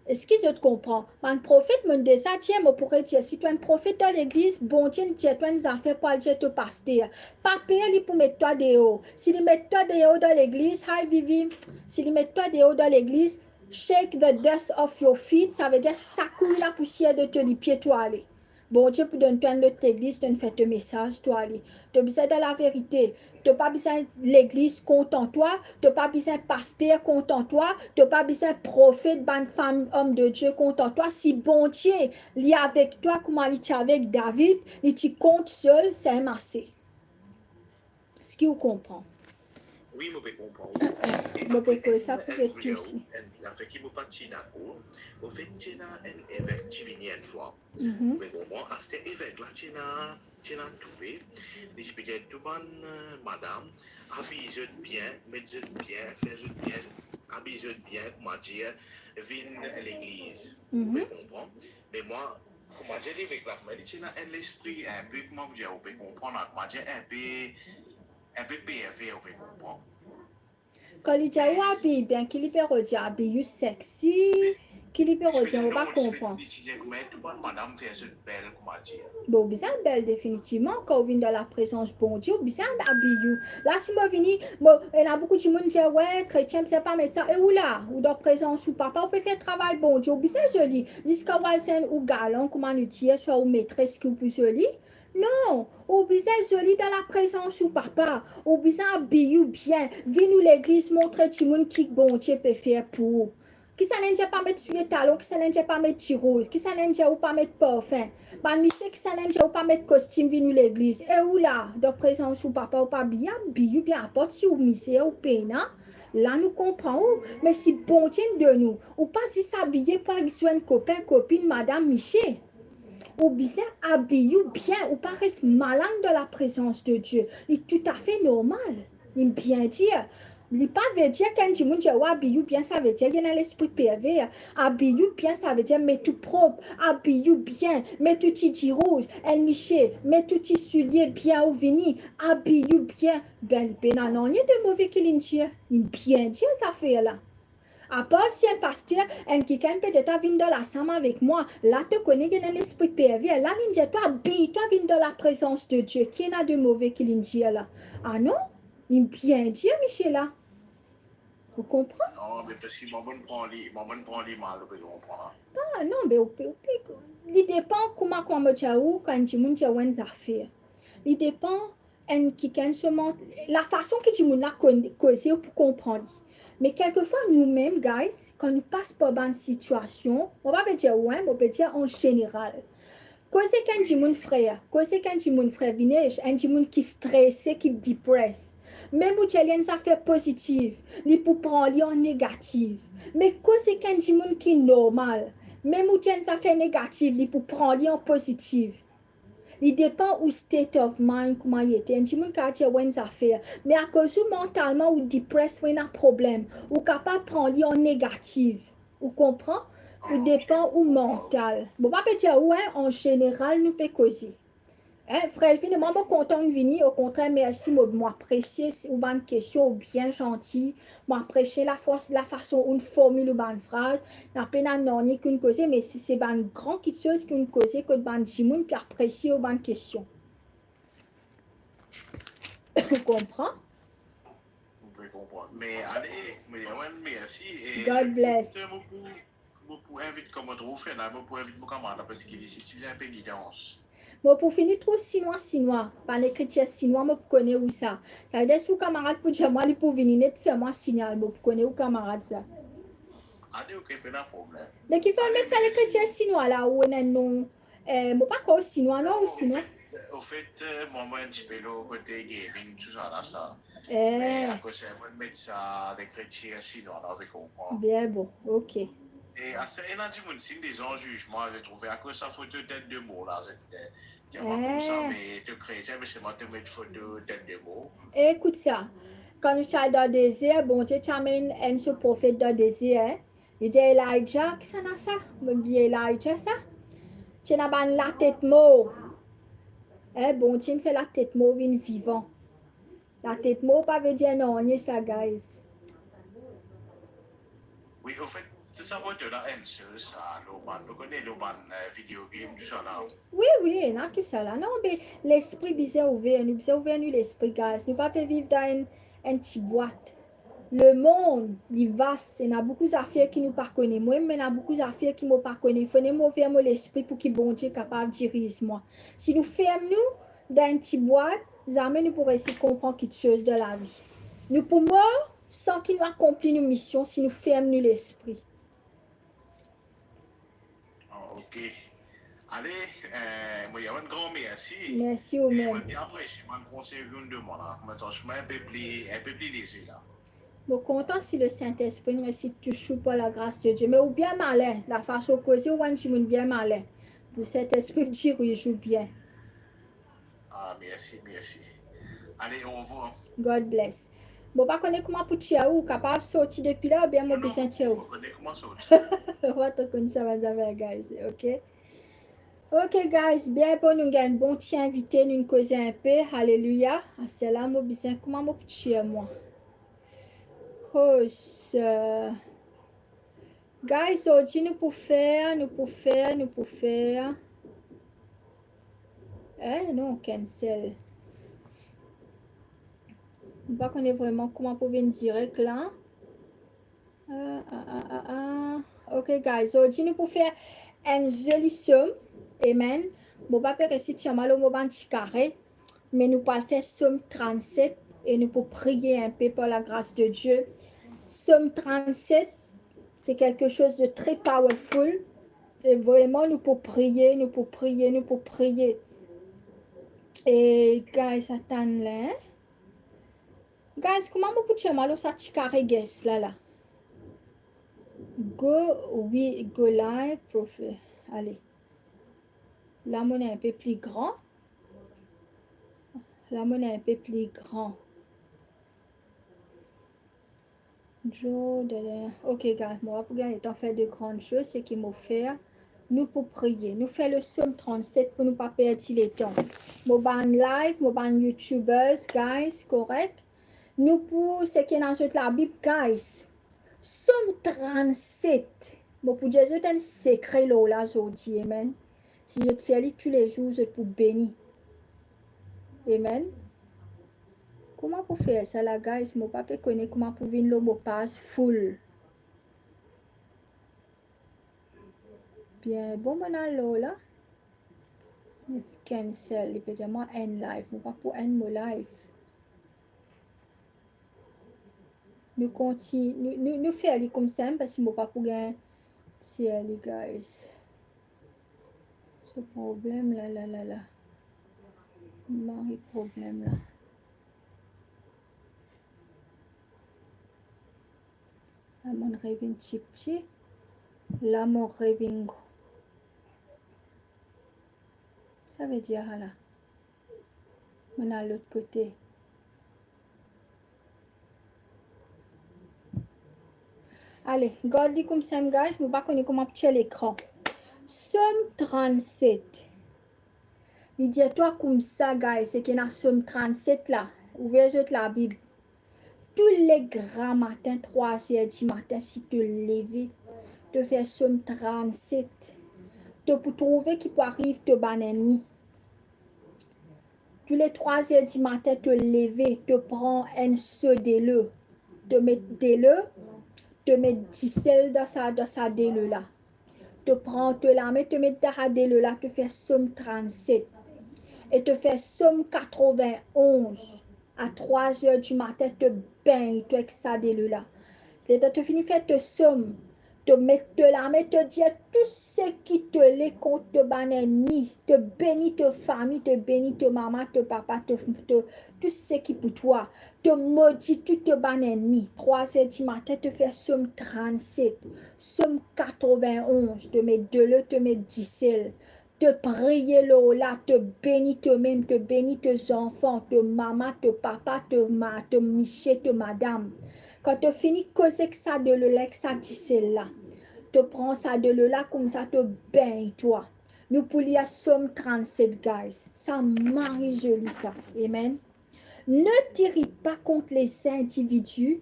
Eski zot konpran? Bann profet, monn deza dir, mo pou redir, si to enn profet dan legliz, Bondie inn dir twa enn zafer pou al dir to paster. Pa per li pou met twa deor. Si li met twa deor dan legliz, hi Vivi, si li met twa deor dan legliz, shake the dust off your feet, savedir sakouy lapousier de to lipie, to ale. Bondie pou donn twa enn lot legliz, donn fer to mesaz, to ale. To bizin dan laverite. To pa bizin legliz kontan twa, to pa bizin paster kontan twa, to pa bizin profet, bann fam, om de Die kontan twa. Si Bondie, li avek twa kouma li ti avek David, li ti kont Saul, sa enn ase. Eski ou konpran? Wi, mo pe konpran, wi. E Mo pe apre, koz sa enn, pou enn zot tou osi. Enn zafer ki mo pa ti dakor, anfet, ti ena enn evek ti vini enn fwa. Mhm. Ou pe konpran? Aster evek la, ti ena, ti ena toupe. Li ti pe dir tou bann, eh, madam, abiy zot bien, met zot bien, fer zot bien, abiy zot bien, kouma dir, vinn legliz. Ou pe Mhm. konpran? Me mwa, kouma dir, li evek la, me li ti ena enn lespri inpe, kouma dir, ou pe konpran, kouma dir, inpe, inpe perver, ou pe konpran. Kan li dir ou abiy bien, ki li pe redir? Abiy ou sexy? Ki li pe redir? Mo pa konpran. Li ti dir kouma tou bann madam fer zot bel, kouma dir. Bon, ou bizin bel definitivman, kan ou vinn dan laprezans Bondie, ou bizin abiy ou. La, si mo vini, mo, ena boukou dimoun dir, "We, kretien bizin pa met sa." E ou la, ou dan prezans ou Papa, ou pe fer travay Bondie, ou bizin zoli. Ziska ou al zwenn ou galan, kouma nou dir, swa ou metres ki ou pou zoli. Non, ou bizin zoli dan laprezans ou Papa. Ou bizin abiy ou bien. Vinn ou legliz, montre dimoun ki Bondie pe fer pou ou. Kisannla inn dir pa met soulie talon, kisannla inn dir pa met dirouz, kisannla inn dir ou pa met parfin? Bann misie, kisannla inn dir ou pa met kostim vinn ou legliz? E ou la, dan prezans ou Papa, ou pa abiy, abiy ou bien, apart si ou mizer, ou pena, la nou konpran ou. Me si Bondie inn donn ou, ou pa zis abiye pou al zwenn kopin, kopinn, madam, misie. Ou bizin abiy ou bien, ou pa res malang dan laprezans de Die. Li toutafe normal. Li bien dir. Li pa ve dir ki enn dimoun dir ou abiy ou bien, savedir li ena lespri perver. Abiy ou bien, savedir met ou prop, abiy ou bien, met ou ti dirouz, enn misie, met ou ti soulie bien ou vini, abiy ou bien. Be, li pena nanye de move ki li'nn dir. Li bien dir zafer la. Apar si enn paster, enn kikenn petet a vinn dan lasam avek mwa, la to kone li ena lespri perver, la li'nn dir twa, abiy twa, vinn dan laprezans de Die, ki ena de move ki li'nn dir la? Ah non, li bien dir, misie la. Ou konpran? Non, me paski mwa, mo'nn pran li, mwa, mo'nn pran li mal, ou pe konpran. Ah non, be ou pe, ou pe, li depan kouma, kouma mo dir ou, kan enn dimoun dir ou enn zafer. Li depan enn kikenn so mant-, lafason ki dimoun la konn-, koze, ou pou konpran li. Me kelkefwa noumem, guys, kan nou pas par bann sitiasion, mo pa pe dir ou, en, mo pe dir an zeneral. Koze ek enn dimoun frer, koze ek enn dimoun frer, vinn ek enn dimoun ki strese, ki depress. Mem ou dir li enn zafer pozitiv, li pou pran li an negativ. Me koze ek enn dimoun ki normal, mem ou dir enn zafer negativ, li pou pran li an pozitiv. Li depan ou state of mind, kouma li ete. Enn dimoun kapav dir ou enn zafer, me akoz ou mantalman ou depress, ou ena problem, ou kapav pran li an negativ. Ou konpran? Ou depan ou mantal. Mo pa pe dir ou, en, an zeneral nou pe koze. En, frer Elvin, mwa mo kontan ou vini, okontrer, mersi, mo, mo apresie ou bann kestion, ou bien zanti, mo apresie lafors, lafason ou'nn formil ou bann fraz, na pena nanye ki'nn koze, me si se bann gran kitsoz ki'nn koze kot bann dimoun pe apresie ou bann kestion. Ou konpran? Ou pe konpran. Me ale, me, we, mersi. E God bless. Mo pou, mo pou invit, kouma trouv fer la, mo pou invit mo kamarad la, paski li si ti bizin inpe gidans. Mo pou fini trouv sinwa, sinwa, bann ekritir sinwa, mo pou kone ousa. Savedir si ou kamarad pou dir mwa, li pou vini net fer mwa sinyal, mo pou kone ou kamarad sa. Ale, ok, pena problem. Me kifer ou met sa lekritir sinwa la, ou ena enn non, eh, mo pa krwar ou sinwa, non, ou sinwa? Anfet, anfet, eh, mwa, mo enn tipe lor kote gaming, tousala, sa. Eh. Me akoz sa, mo'nn met sa lekritir sinwa la, ou konpran. Bien bon, ok. E aster ena dimoun si'nn deza ziz mwa, zot trouve, akoz sa foto tet de mor la, zot, eh, dir mwa koumsa, eh, me to kretien, me selman to met foto tet de mor. Ekout sa, kan nou ti al dan dezer, Bondie ti amenn enn so profet dan dezer, eh. Li dir Elijah, kisannla sa? Mo bliye Elijah sa. Ti ena bann latet mor. Eh, Bondie inn fer latet mor vinn vivan. Latet mor pa ve dir nanye sa, guys. Wi, anfet, Se sa foto la, enn sel sa, lor bann, nou kone lor bann, eh, video game, tousala. Wi, wi, ena tousala. Non, be lespri bizin ouver, nou bizin ouver nou lespri, guys. Nou pa pe viv dan enn, enn ti bwat. Lemond, li vas, ena boukou zafer ki nou pa kone. Mwa mem, ena boukou zafer ki mo pa kone. Fode mo ouver mo lespri pou ki Bondie kapav diriz mwa. Si nou ferm nou dan enn ti bwat, zame nou pou resi konpran kiksoz dan lavi. Nou pou mor san ki nou akonpli nou mision si nou ferm nou lespri. Ah, ok. Ale, eh, mo dir enn gran mersi. Mersi ou E mo mem. bien apresie bann konsey ou donn mwa la. Mo santi mwa enn pe pli, enn pe pli leze la. Mo kontan si Lesintespri inn resi tous ou par lagras de Die. Me ou bien malin, lafason ou koze, ou enn dimoun bien malin. Pou Sintespri diriz ou bien. Ah, mersi, mersi. Ale, orevwar. God bless. Mo pa kone kouma pou tir ou, ou kapav sorti depi la oubien mo Non, non, bizin tir ou. Mo kone kouma sorti. Ou pa tro konn sa bann zafer, guys, ok? Ok, guys, bien bon, nou gagn bon ti invite, nou koze enpe, aleluya. Aster la, mo bizin, kouma mo pou tir mwa? Oh, sa. Guys, zordi nou pou fer, nou pou fer, nou pou fer. Eh, non, cancel. Mo pa kone vreman kouma pou vinn direk la. Ah, ah, ah, ah, ah. Ok, guys, zordi nou pou fer enn zoli som. Amen. Mo pa pe resi tir mwa lor mo bann ti kare, me nou pou al fer som trannset e nou pou priye enpe par lagras de Die. Som trannset, se quelque chose de très powerful. E vreman, nou pou priye, nou pou priye, nou pou priye. E, guys, atann la, hein? Guys, kouma mo pou tir mwa lor sa ti kare, guys, la, la? Go, wi, go live, profi-, ale. La, mo ena enpe pli gran. La, mo ena enpe pli gran. Jo, da, da. Ok, guys, mo pa pou gagn letan fer de gran soz, seki mo fer, nou pou priye. Nou fer le som trannset pou nou pa perdi letan. Mo bann live, mo bann YouTubers, guys, korek? Nou pou, seki ena zot Labib, guys. Som trannset. Mo pou dir zot enn sekre lor la zordi, amen. Si zot fer li toulezour, zot pou beni. Amen. Kouma pou fer sa la, guys? Mo pa pe kone kouma pou vinn lor mo paz full. Bien, bon, mo al lor la. Cancel, li pe dir mwa end live. Mo pa pou end mo live. Nou konti-, nou, nou, nou fer li koumsa, parski mo pa pou gagn tir li, guys. So problem la, la, la, la. Mari problem la. La, mo revinn tipti. La, mo revinn gro. Savedir la, mo al lot kote. Ale, gard li koumsa, guys, mo pa kone kouma pou tir lekran. Som trannset. Li dir twa koumsa, guys, seki ena Som trannset la. Ouver zot Labib. Toule gramatin, trwa zer dimatin, si to leve, to fer Som trannset, to pou trouve ki pou ariv to bann ennmi. Toule trwa zer dimatin, to leve, to pran enn so delo, to met delo, to met disel dan sa, dan sa delo la. To pran to lame, to met dan sa delo la, to fer Som trannset. E to fer Som katrovin-onz. A trwa zer dimatin, to begn twa ek sa delo la. Letan to fini fer to Som, to met to lame, to dir tou seki to le kont to bann ennmi, to beni to fami, to beni to mama, to papa, to, to, tou seki pou twa. To modi tou to bann ennmi. Trwa zer dimatin, to fer Som trannset, Som katrovin-onz, to met delo, to met disel, to priye lor la, to beni tomem, to beni to zanfan, to mama, to papa, to ma-, to misie, to madam. Kan to fini koz ek sa delo la, ek sa disel la, to pran sa delo la, koumsa to begn twa. Nou pou lir Som trannset, guys. Sa mari zoli sa. Amen. Ne t'irrite pas contre les individus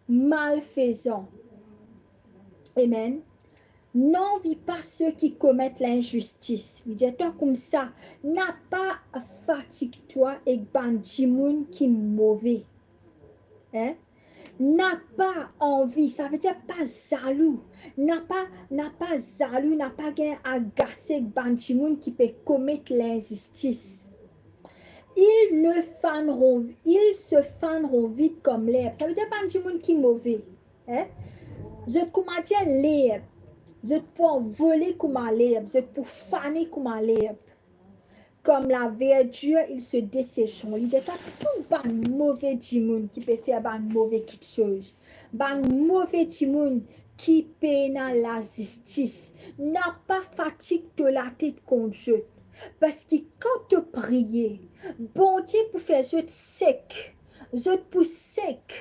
malfaisants, Amen. N'envie pas ceux qui commettent l'injustice. Li dir twa koumsa, napa fatig twa ek bann dimoun ki move. Hein? Napa anvi, savedir pa zalou. Napa, napa zalou, napa gagn agase ek bann dimoun ki pe komet linzistis. Ils ne faneront, ils se faneront vite comme l'herbe. Savedir bann dimoun ki move. Hein? Zot kouma dir lerb. Zot pou anvole kouma lerb. Zot pou fane kouma lerb. Comme la verdure, ils se dessécheront. Li dir twa tou bann move dimoun ki pe fer bann move kiksoz, bann move dimoun ki pena lazistis, napa fatig to latet kont zot. Parski kan to priye, Bondie pou fer zot sek. Zot pou sek.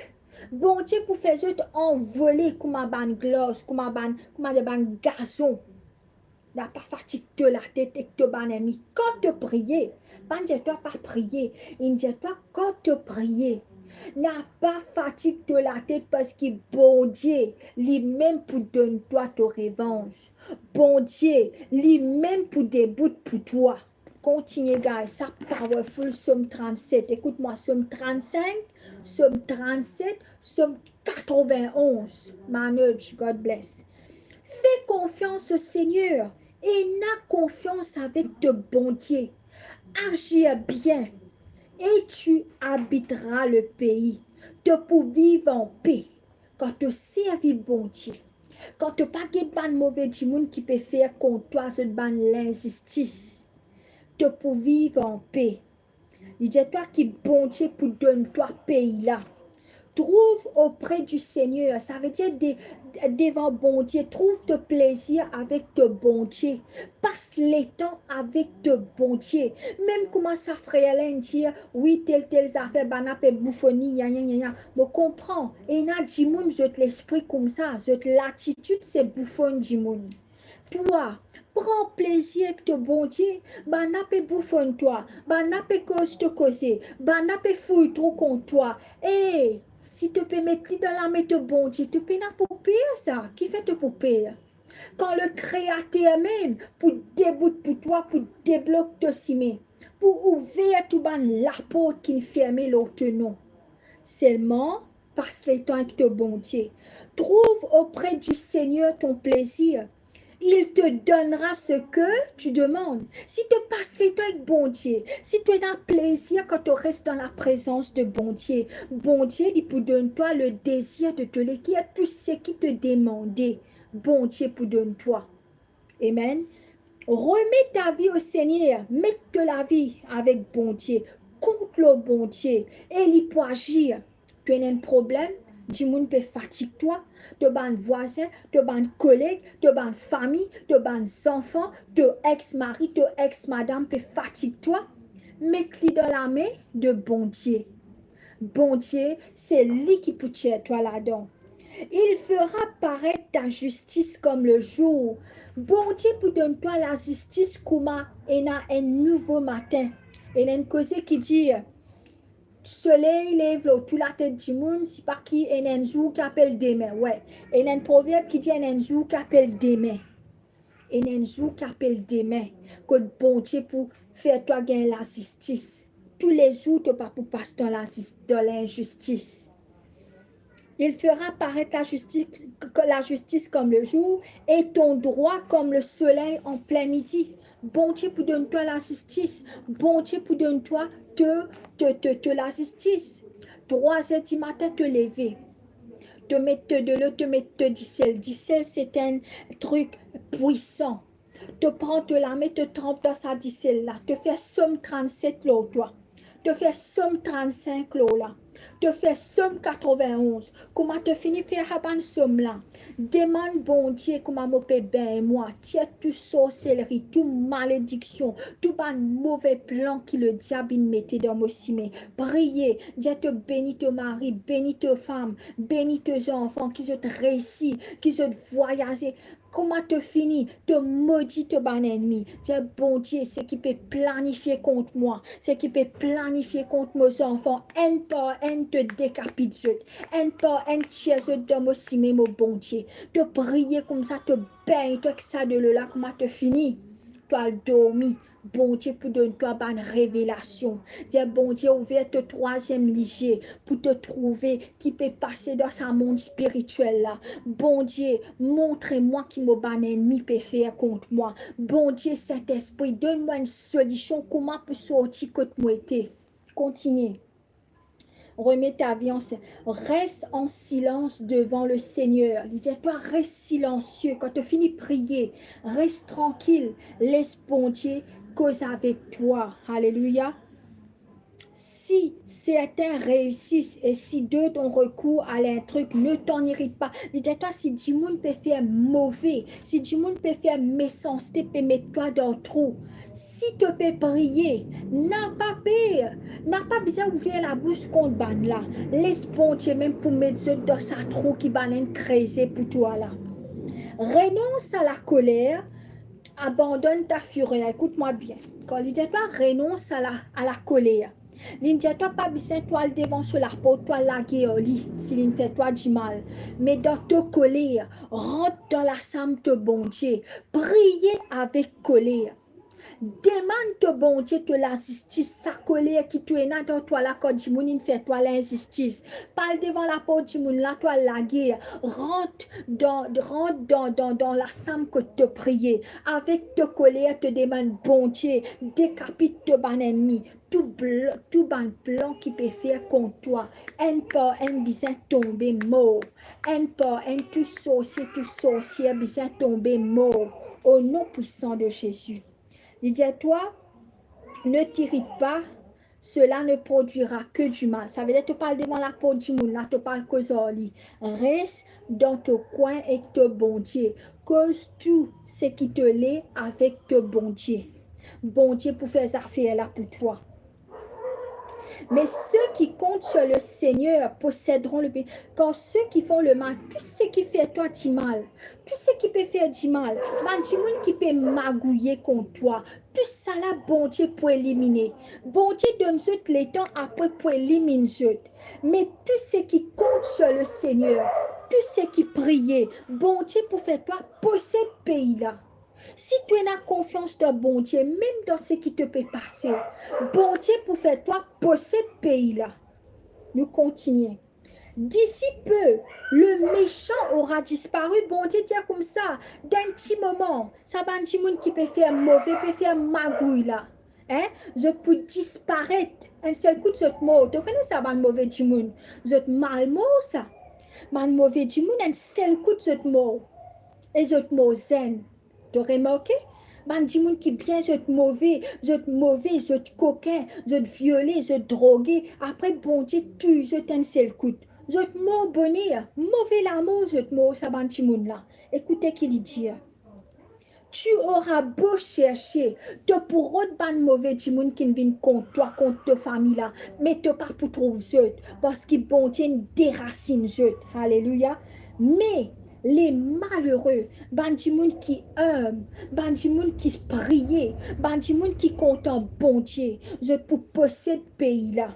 Bondie pou fer zot anvole kouma bann glas, kouma bann, kouma de bann gazon. Napa fatig to latet ek to bann lennmi. Kan to priye, pa dir twa pa priye, li dir twa kan to priye, napa fatig to latet, parski Bondie limem pou donn twa to revanz. Bondie limem pou debout pou twa. Kontigne gagn sa powerful Psaume trente-sept. Écoute-moi, Psaume trente-cinq, Psaume trente-sept, Psaume quatre-vingt-onze. Manoj, God bless. Fais confiance au Seigneur, ena konfians avek to Bondie. Agir bien, et tu habiteras le pays. To pou viv anpe kan to servi Bondie. Kan to pa get bann move dimoun ki pe fer kont twa zot bann linzistis, to pou viv anpe. Li dir twa ki Bondie pou donn twa pei la. Trouve auprès du Seigneur, savedir de, devan Bondie, trouv to plezir avek to Bondie. Pas letan avek to Bondie. Mem kouma sa frer la inn dir, wi, tel, tel zafer, bann la pe boufonn li, ya, ya, ya, ya. Mo konpran, ena dimoun zot lespri koumsa, zot latitid se boufonn dimoun. Twa, pran plezir ek to Bondie, bann la pe boufonn twa, bann la pe koz to koze, bann la pe fouy trou kont twa. E, si to pe met li dan lame to Bondie, to pena pou per sa, kifer to pou per? Kan le Kreater mem pou debout pou twa, pou deblok to sime, pou ouver tou bann laport ki'nn ferme lor to non. Selman, pas letan ek to Bondie. Trouve auprès du Seigneur ton plaisir. Il te donnera ce que tu demandes. Si to pas letan ek Bondie, si to ena plezir kan to res dan laprezans de Bondie, Bondie li pou donn twa le dezir de to leker, tou seki to demande, Bondie pou donn twa. Amen. Remets ta vie au Seigneur, met to lavi avek Bondie, kont lor Bondie, e li pou azir. To ena enn problem, dimoun pe fatig twa, to bann vwazin, to bann koleg, to bann fami, to bann zanfan, to ex-mari, to ex-madam pe fatig twa, met li dan lame de Bondie. Bondie, se li ki pou tir twa ladan. Il fera paraître ta justice comme le jour. Bondie pou donn twa lazistis kouma ena enn nouvo matin. Ena enn koze ki dir, soley lev lor tou latet dimoun, sipa ki ena enn zour ki apel demin. Wi, ena enn proverb ki dir ena enn zour ki apel demin. Ena enn zour ki apel demin, kot Bondie pou fer twa gagn lazistis. Toulezour to pa pou pas dan lazis-, dan linzistis. Il fera paraître la justice, la justice comme le jour et ton droit comme le soleil en plein midi. Bondie pou donn twa lazistis. Bondie pou donn twa to, to, to, to lazistis. Trwa zer dimatin, to leve. To met to delo, to met to disel. Disel, se enn trik pwisan. To pran to lame, to tranp dan sa disel la. To fer Psaume trente-sept lor twa. To fer Psaume trente-cinq lor la. To fer Psaume quatre-vingt-onze. Kouma to fini fer sa bann Psaume la, demann Bondie kouma mo pe bengn mwa, tir tou sorselri, tou malediksion, tou bann move plan ki lediab inn mete dan mo sime. Priye, dir to beni to mari, beni to fam, beni to zanfan, ki zot reisi, ki zot vwayaze. kouma to fini, to modi to bann ennmi. Dir, Bondie, seki pe planifie kont mwa, seki pe planifie kont mo zanfan, enn par enn to dekapit zot, enn par enn tir zot dan mo sime, mo Bondie. To priye koumsa, to begn twa ek sa delo la, kouma to fini, to al dormi. Bondie pou donn twa bann revelasion. Dir, Bondie, ouver to trwaziem lizie pou to trouve ki pe pase dan sa mond spiritiel la. Bondie, montre mwa ki mo bann ennmi pe fer kont mwa. Bondie, Sintespri, donn mwa enn solision kouma pou sorti kot mo ete. Kontinie. Remets ta vie en se-, reste en silence devant le Seigneur. Li dir twa, res silansie. Kan to fini priye, res trankil, les Bondie koz avek twa. Aleluya. Si certains réussissent et si d'autres ont recours à l'intrigue, ne t'en irrite pas. Li dir twa, si dimoun pe fer move, si dimoun pe fer mesanste, pe met twa dan trou, si to pe priye, napa per, napa bizin ouver labous kont bann la. Les Bondie mem pou met zot dan sa trou ki bannla inn kreze pou twa la. Renonce à la colère, abandonne ta fureur. Ekout mwa bien. Kan li dir twa, renonce à la, à la colère, li dir twa pa bizin twa al devan so laport, twa al lager ar li si linn fer twa dimal. Me dan to koler, rant dan lasam to Bondie. Priye avek koler. Demann to Bondie to lazistis, sa koler ki to ena dan twa la kan dimoun inn fer twa linzistis. Pa al devan laport dimoun la, twa al lager. Rant dan, rant dan, dan, dan lasam kot to priye. Avek to koler, to demann Bondie, dekapit to bann ennmi. Tou bl-, tou bann plan ki pe fer kont twa, enn par enn bizin tonbe mor. Enn par enn, tou sorsie, tou sorsie bizin tonbe mor. Au nom puissant de Jésus. Li dir twa, ne t'irrite pas, cela ne produira que du mal. Savedir to pa al devan laport dimoun la, to pa al koz ar li. Res dan to kwin ek to Bondie. Koz tou seki to le avek to Bondie. Bondie pou fer zafer la pou twa. Mais ceux qui comptent sur le Seigneur posséderont le pays. Car ceux qui font le mal, tou seki fer twa dimal, tou seki pe fer dimal, bann dimoun ki pe magouye kont twa, tou sala Bondie pou elimine. Bondie donn zot letan apre pou eliminn zot. Me tou seki comptent sur le Seigneur, tou seki priye, Bondie pou fer twa posed pei la. Si to ena konfians dan Bondie, mem dan seki to pe pase, Bondie pou fer twa posed pei la. Nou kontinie. D'ici peu, le méchant aura disparu. Bondie dir koumsa, dan enn ti moman, sa bann dimoun ki pe fer move, pe fer magouy la, hein, zot pou disparet. Enn sel kout zot mor. To kone sa bann move dimoun, zot mal mor sa. Bann move dimoun, enn sel kout zot mor. E zot mor zenn. To remarke? Bann dimoun ki bien, zot move, zot move, zot kokin, zot viole, zot droge, apre Bondie touy zot enn sel kout. Zot mor boner, move lamor zot mor, sa bann dimoun la. Ekoute ki li dir. Tu auras beau chercher, to pou rod bann move dimoun ki'nn vinn kont twa, kont to fami la, me to pa pou trouv zot, parski Bondie inn derasinn zot. Aleluya. Me les malheureux, bann dimoun ki inb, bann dimoun ki priye, bann dimoun ki kontan Bondie, zot pou posed pei la.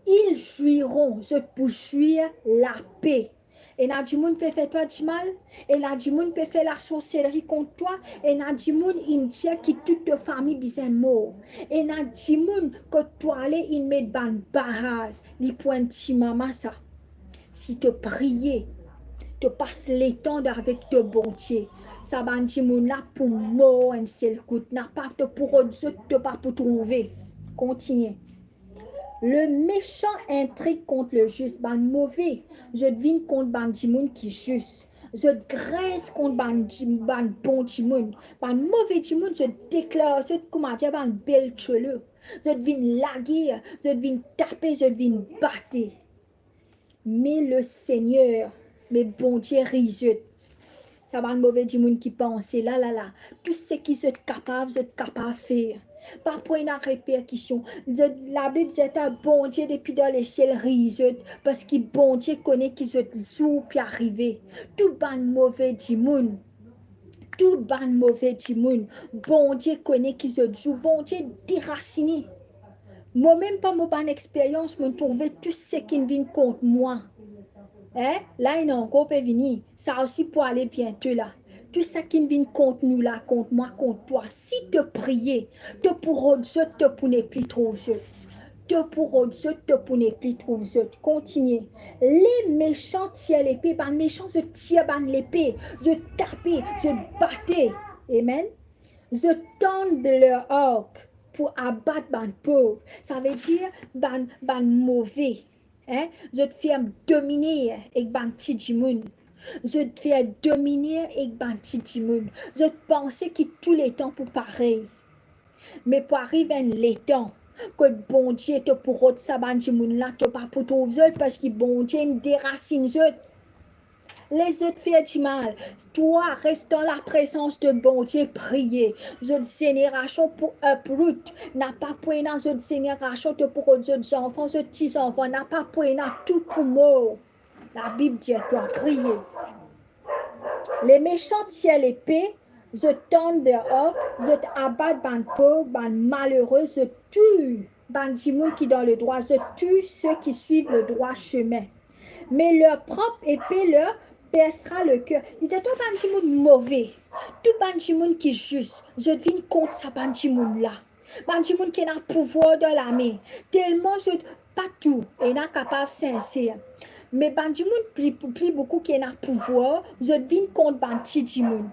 Ils jouiront, zot pou zwir lape. Ena dimoun pe fer twa dimal, ena dimoun pe fer lasorselri kont twa, ena dimoun inn dir ki tou to fami bizin mor, ena dimoun kot to ale inn met bann baraz, li pou enn ti mama sa. Si to priye, to pas letan avek to Bondie, sa bann dimoun la pou mor enn sel kout, napa to pou rod zot, to pa pou trouve. Kontinie. Le méchant intrigue contre le juste, bann move, zot vinn kont bann dimoun ki zis. Zot grins kont bann di-, bann bon dimoun. Bann move dimoun, zot deklar zot koumadir bann bel tcholo. Zot vinn lager, zot vinn tape, zot vinn bate. Me Lesegner, me Bondie riy zot. Sa bann move dimoun ki panse la, la, la, tou seki zot kapav, zot kapav fer. Pa pou ena reperkision. Zot, Labib dir twa, Bondie depi dan lesiel riy zot, parski Bondie kone ki zot zour pe arive. Tou bann move dimoun, tou bann move dimoun. Bondie kone ki zot zour, Bondie derasine. Mo mem par mo bann experyans, mo trouve tou seki vinn kont mwa. Hein? La, ena ankor pe vini. Sa osi pou ale biento la. Tou seki vinn kont nou la, kont mwa, kont twa. Si to priye, to pou rod zot, to pou nepli trouv zot. To pou rod zot, to pou nepli trouv zot. Kontinie. Les méchants tirent l'épée, bann mesan zot tir bann lepe, zot tape, zot bate. Amen. Zot tann lor ark pou abat bann pov. Savedir bann, bann move. Hein? Zot fer domine ek bann ti dimoun. Zot fer domine ek bann ti dimoun. Zot panse ki tou letan pou parey. Me pou ariv enn letan kot Bondie, to pou rod sa bann dimoun la, to pa pou trouv zot, parski Bondie inn derasinn zot. Les zot fer dimal. Twa, res dan laprezans de Bondie, priye. Zot zenerasion pou uproot. Napa pou ena zot zenerasion, to pou rod zot zanfan, zot ti zanfan, napa pou ena, tou pou mor. Labib dir twa, priye. Les méchants tirent l'épée, zot tann lor ark, zot abat bann pov, bann malere, zot touy bann dimoun ki dan ledrwa, zot touy ceux qui suivent le droit chemin. Mais leur propre épée leur percera le cœur. Li dir twa bann dimoun move, tou bann dimoun ki zis, zot vinn kont sa bann dimoun la. Bann dimoun ki ena pouvwar dan lame, telman zot, pa tou, ena kapav sinser. Me bann dimoun pli, pli boukou ki ena pouvwar, zot vinn kont bann ti dimoun.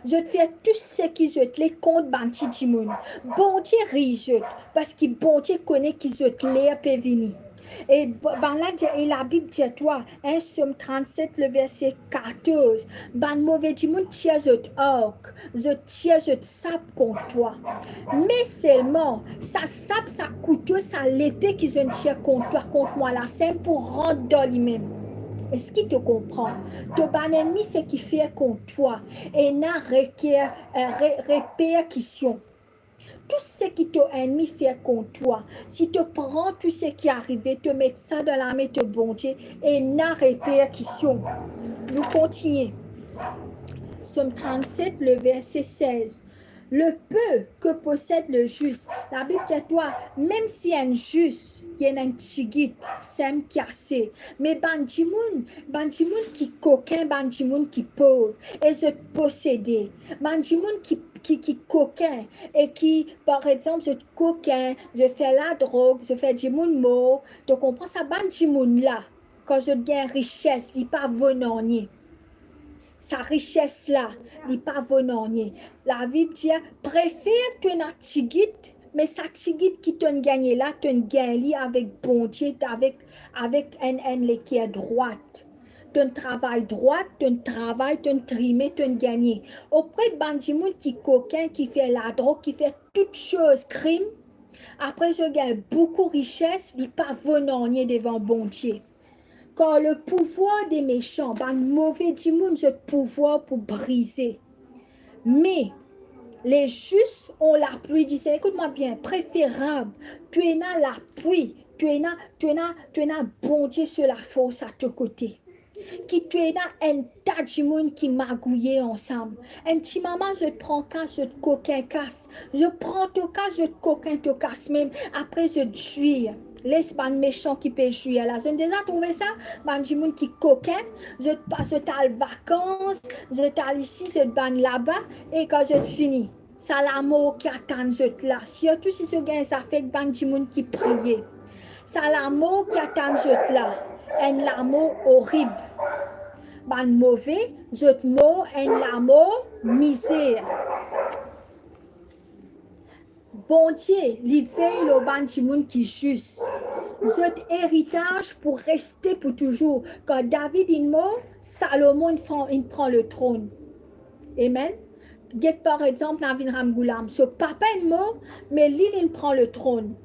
Zot fer tou seki zot le kont bann ti dimoun. Bondie riy zot, parski Bondie kone ki zot ler pe vini. E b-, bann la dir, e Labib dir twa, hein, Psaume trente-sept, le verset quatorze, bann move dimoun tir zot ark, zot tir zot sab kont twa. Me selman, sa sab, sa kouto, sa lepe ki zot tir kont twa, kont mwa la, sa pou rant dan limem. Eski to konpran? To bann ennmi, seki fer kont twa, ena reker-, eh, re-, reperkision. Tou seki to ennmi fer kont twa, si to pran tou seki arive, to met sa dan lame to Bondie, ena reperkision. Nou kontinie. Psaume trente-sept, le verset seize. Le peu que possède le juste. Labib dir twa, mem si enn zis, li ena enn tigit, sem ki ase. Me bann dimoun, bann dimoun ki kokin, bann dimoun ki pov, e zot posede. Bann dimoun ki, ki, ki kokin, e ki, par exanp, zot kokin, zot fer ladrog, zot fer dimoun mor, to konpran, sa bann dimoun la, kan zot gagn rises, li pa vo nanye. Sa rises la, li pa vo nanye. Labib dir, prefer to ena tigit, me sa tigit ki to'nn gagne la, to'nn gagn li avek Bondie, avek, avek enn, enn leker drwat. To'nn travay drwat, to'nn travay, to'nn trime, to'nn gagne. Opre bann dimoun ki kokin, ki fer ladrog, ki fer tout soz krim, apre zot gagn boukou rises, li pa vo nanye devan Bondie. Car le pouvoir des méchants, bann move dimoun, zot pouvwar pou brize. Mais les justes ont la pluie du Seigneur. Ekout mwa bien, preferab, to ena lapli, to ena, to ena, to ena Bondie so lafors a to kote. Ki to ena enn ta dimoun ki magouye ansam. Enn ti mama, zot pran kas, zot kokin kas. Zot pran to kas, zot kokin to kas mem. Apre zot zwir. Les bann mesan ki pe zwir la. Zot deza trouve sa? Bann dimoun ki kokin, zot pa, zot al vakans, zot al isi, zot bann laba, e kan zot fini, sa lamor ki atann zot la, sirtou si zot gagn zafer ek bann dimoun ki priye. Sa lamor ki atann zot la, enn lamor orib. Bann move, zot mor enn lamor mizer. Bondie, li vey lor bann dimoun ki zis. Zot eritaz pou reste pou touzour. Kan David inn mor, Salomon inn pran, inn pran letronn. Amen. Get par exanp Navin Ramgoolam. So papa inn mor, me li, li inn pran letronn.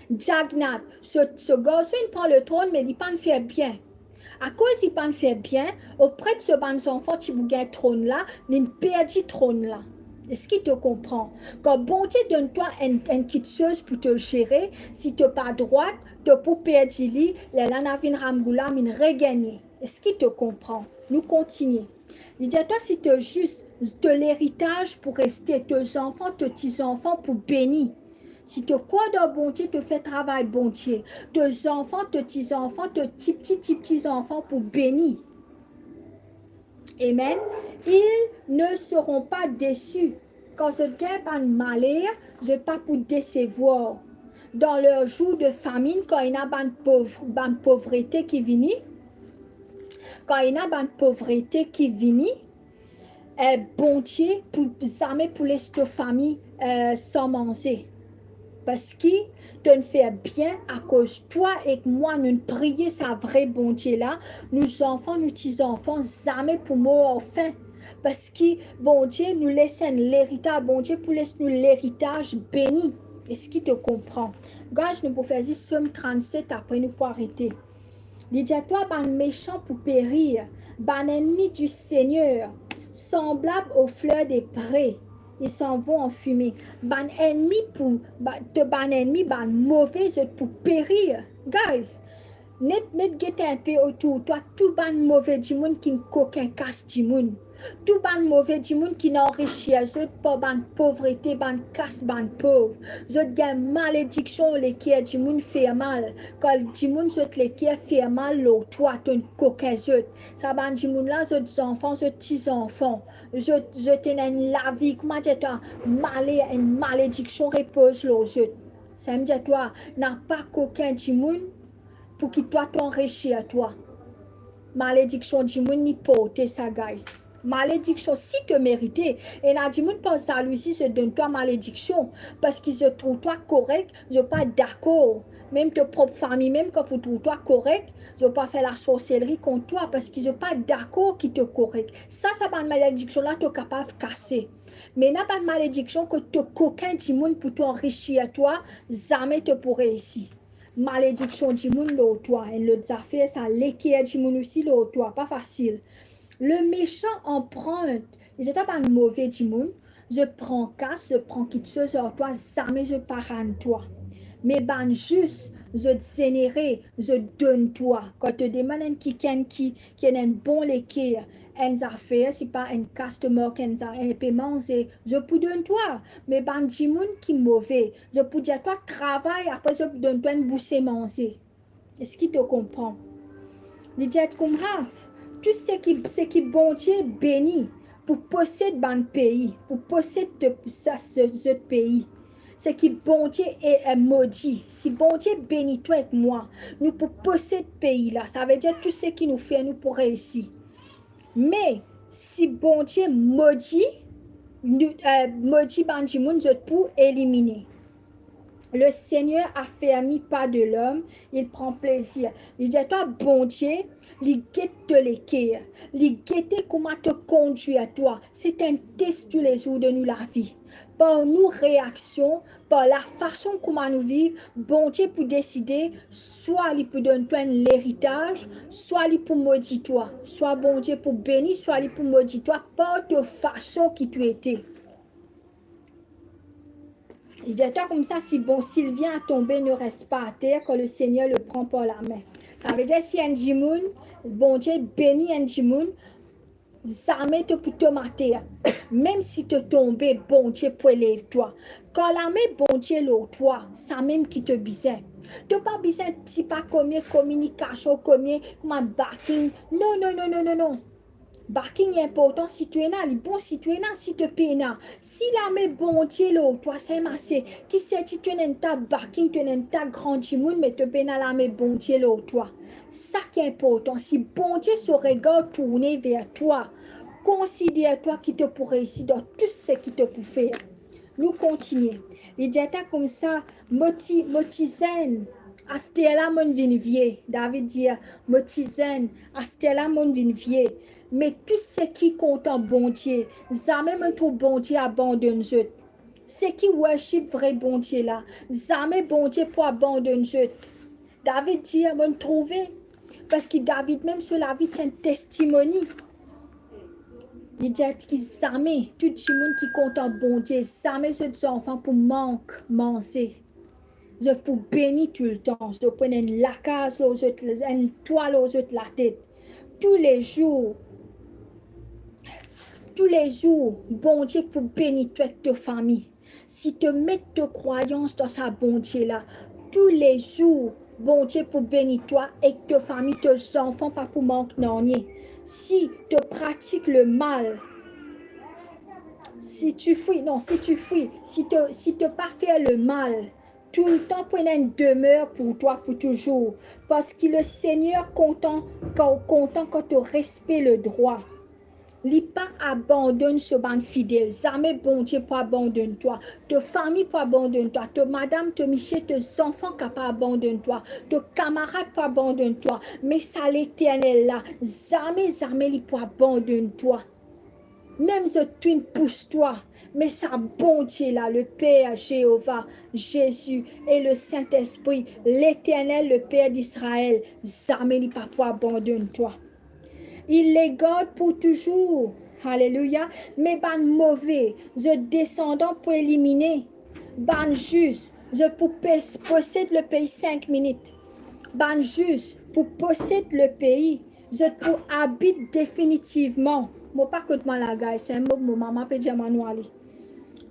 Jagannath, so, so garson inn pran letronn, me li pa'nn fer bien. Akoz li pa'nn fer bien, opre so bann zanfan ti pou gagn tronn la, li'nn perdi tronn la. Eski to konpran? Kan Bondie donn twa enn, enn kiksoz pou to zere, si to pa drwat, to pou perdi li, lerla Navin Ramgoolam inn regagne. Eski to konpran? Nou kontinie. Li dir twa, si to zis, to leritaz pou reste, to zanfan, to ti zanfan pou beni. Si to krwar dan Bondie, to fer travay Bondie, to zanfan, to ti zanfan, to tipti, tipti zanfan pou beni. Amen. Ils ne seront pas déçus. Kan zot gagn bann maler, zot pa pou desevwar. Dan lor zour de famine, kan ena bann pov-, bann povrete ki vini, kan ena bann povrete ki vini, eh, Bondie pou zame pou les to fami, eh, san manze. Parski to'nn fer bien akoz twa ek mwa, nou'nn priye sa vre Bondie la, nou zanfan, nou ti zanfan, zame pou mor ar fin. Parski Bondie, nou les enn leritaz, Bondie pou les nou leritaz beni. Eski to konpran? Guys, nou pou fer zis Psom trannset, apre nou pou arete. Li dir twa, bann mesan pou perir, bann ennmi di Segner, sanblab o fler de pre, ils s'en vont en fumée. Bann ennmi pou, ba-, to bann ennmi, bann move, zot pou perir. Guys, net, net get inpe otour twa, tou bann move dimoun ki'nn kokin kas dimoun. Tou bann move dimoun ki'nn anrisir zot par bann povrete, bann kas, bann pov. Zot gagn malediksion, leker dimoun fer mal. Kan dimoun zot leker fer mal lor twa, to'nn kokin zot. Sa bann dimoun la, zot zanfan, zot ti zanfan. Zot, zot ena enn lavi, kouma dir twa, maler, enn malediksion repoz lor zot. Samem dir twa, napa kokin dimoun pou ki twa, to anrisir twa. Malediksion dimoun, li porte sa, guys. Malediksion, si to merite. Ena dimoun par zalouzi, zot donn twa malediksion, parski zot trouv twa korek, zot pa dakor. Mem to prop fami mem, kan pou trouv twa korek, zot pa fer lasorselri kont twa, parski zot pa dakor ki to korek. Sa, sa bann malediksion la, to kapav kase. Me ena bann malediksion kot to kokin dimoun pou to anrisir twa, zame to pou reisi. Malediksion dimoun lor twa, enn lot zafer sa, leker dimoun osi lor twa, pa fasil. Le méchant emprunte, li dir twa bann move dimoun, zot pran kas, zot pran kitsoz ar twa, zame zot pa rann twa. Me bann zis, zot zenere, zot donn twa. Kan to demann enn kikenn ki, ki ena enn bon leker, enn zafer, sipa enn kas to mank, enn za-, enn pe manze, zot pou donn twa. Me bann dimoun ki move, zot pou dir twa travay, apre zot pou donn twa enn bouse manze. Eski to konpran? Li dir koumsa, tou seki, seki Bondie beni pou posed bann pei, pou posed to, sa, se, zot pei. Seki Bondie e, e modi. Si Bondie beni twa ek mwa, nou pou posed pei la. Savedir tou seki nou fer, nou pou reisi. Me si Bondie modi, nou, eh, modi bann dimoun, zot pou elimine. Le Seigneur affermit pas de l'homme, il prend plaisir. Li dir twa, Bondie, li get to leker, li gete kouma to kondwir twa. Se enn tes toulezour de nou lavi. Par nou reaksion, par lafason kouma nou viv, Bondie pou deside, swa li pou donn twa enn leritaz, swa li pou modi twa. Swa Bondie pou beni, swa li pou modi twa par to fason ki to ete. Li dir twa koumsa, si bon, s'il vient à tomber, ne reste pas à terre, quand le Seigneur le prend par la main. Savedir si enn dimoun, Bondie beni enn dimoun, zame to pou tom ater. Mem si to tonbe, Bondie pou elev twa. Kan lame Bondie lor twa, samem ki to bizin. To pa bizin sipa komie kominikasion, komie, kouma backing. Non, non, non, non, non, non. Backing inportan si to ena, li bon si to ena, si to pena. Si lame Bondie lor twa, samem ase. Ki serti to ena enn ta backing, to ena enn ta gran dimoun, me to pena lame Bondie lor twa. Sa ki inportan, si Bondie so regar tourne ver twa, konsider twa ki to pou reisi dan tou seki to pou fer. Nou kontinie. Li dir twa koumsa, mo ti, mo ti zenn, aster la mo'nn vinn vie. David dir, mo ti zenn, aster la mo'nn vinn vie. Me tou seki kontan Bondie, zame mo'nn trouv Bondie abandonn zot. Seki worship vre Bondie la, zame Bondie pou abandonn zot. David dir, mo'nn trouve, parski David mem so lavi ti enn testimoni. Li dir ki zame, tou dimoun ki kontan Bondie, zame zot zanfan pou mank manze. Zot pou beni toultan, zot pou ena enn lakaz lor zot, enn twa lor zot latet. Toulezour, Toulezour, Bondie pou beni twa ek to fami. Si to met to krwayans dan sa Bondie la, toulezour, Bondie pou beni twa ek to fami, to zanfan pa pou mank nanye. Si to pratik lemal, si tu fuis, non, si tu fuis, si to, si to pa fer lemal, toultan pou ena enn demer pou twa pou touzour, parski Lesegner kontan kan, kontan kan to respe ledrwa. Li pa abandonn so bann fidel, zame Bondie pou abandonn twa. To fami pou abandonn twa, to madam, to misie, to zanfan kapav abandonn twa, to kamarad pou abandonn twa, me sa Leternel la, zame, zame li pou abandonn twa. Mem zot inn pous twa, me sa Bondie la, Leper, Zeova, Zezi e Lesintespri, Leternel, Leper Izrael, zame li pa pou abandonn twa. Il les garde pour toujours. Alelouya. Me bann move, zot desandan pou elimine. Bann zis, zot pou pes-, posed lepei sink minit. Bann zis pou posed lepei. Zot pou abit definitivman. Mo pa kot mwa la, guys, hein, mo, mo mama pe dir mwa nou ale.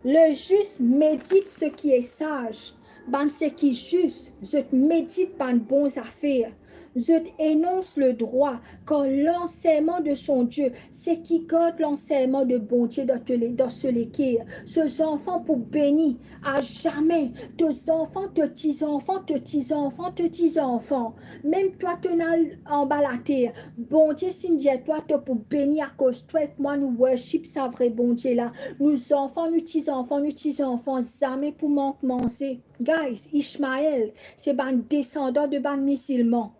Le juste médite ce qui est sage. Bann seki zis, zot medit bann bon zafer. Zot enons ledrwa, kar lanserman de son Die, seki gard lanserman de Bondie dan to le-, dan so leker. So zanfan pou beni a zame. To zanfan, to tizanfan, to tizanfan, to tizanfan. Mem twa to'nn al anba later, Bondie si'nn dir twa to pou beni akoz twa ek mwa nou worship sa vre Bondie la. Nou zanfan, nou tizanfan, nou tizanfan, zame pou mank manze. Guys, Ismael, se bann desandan de bann mizilman.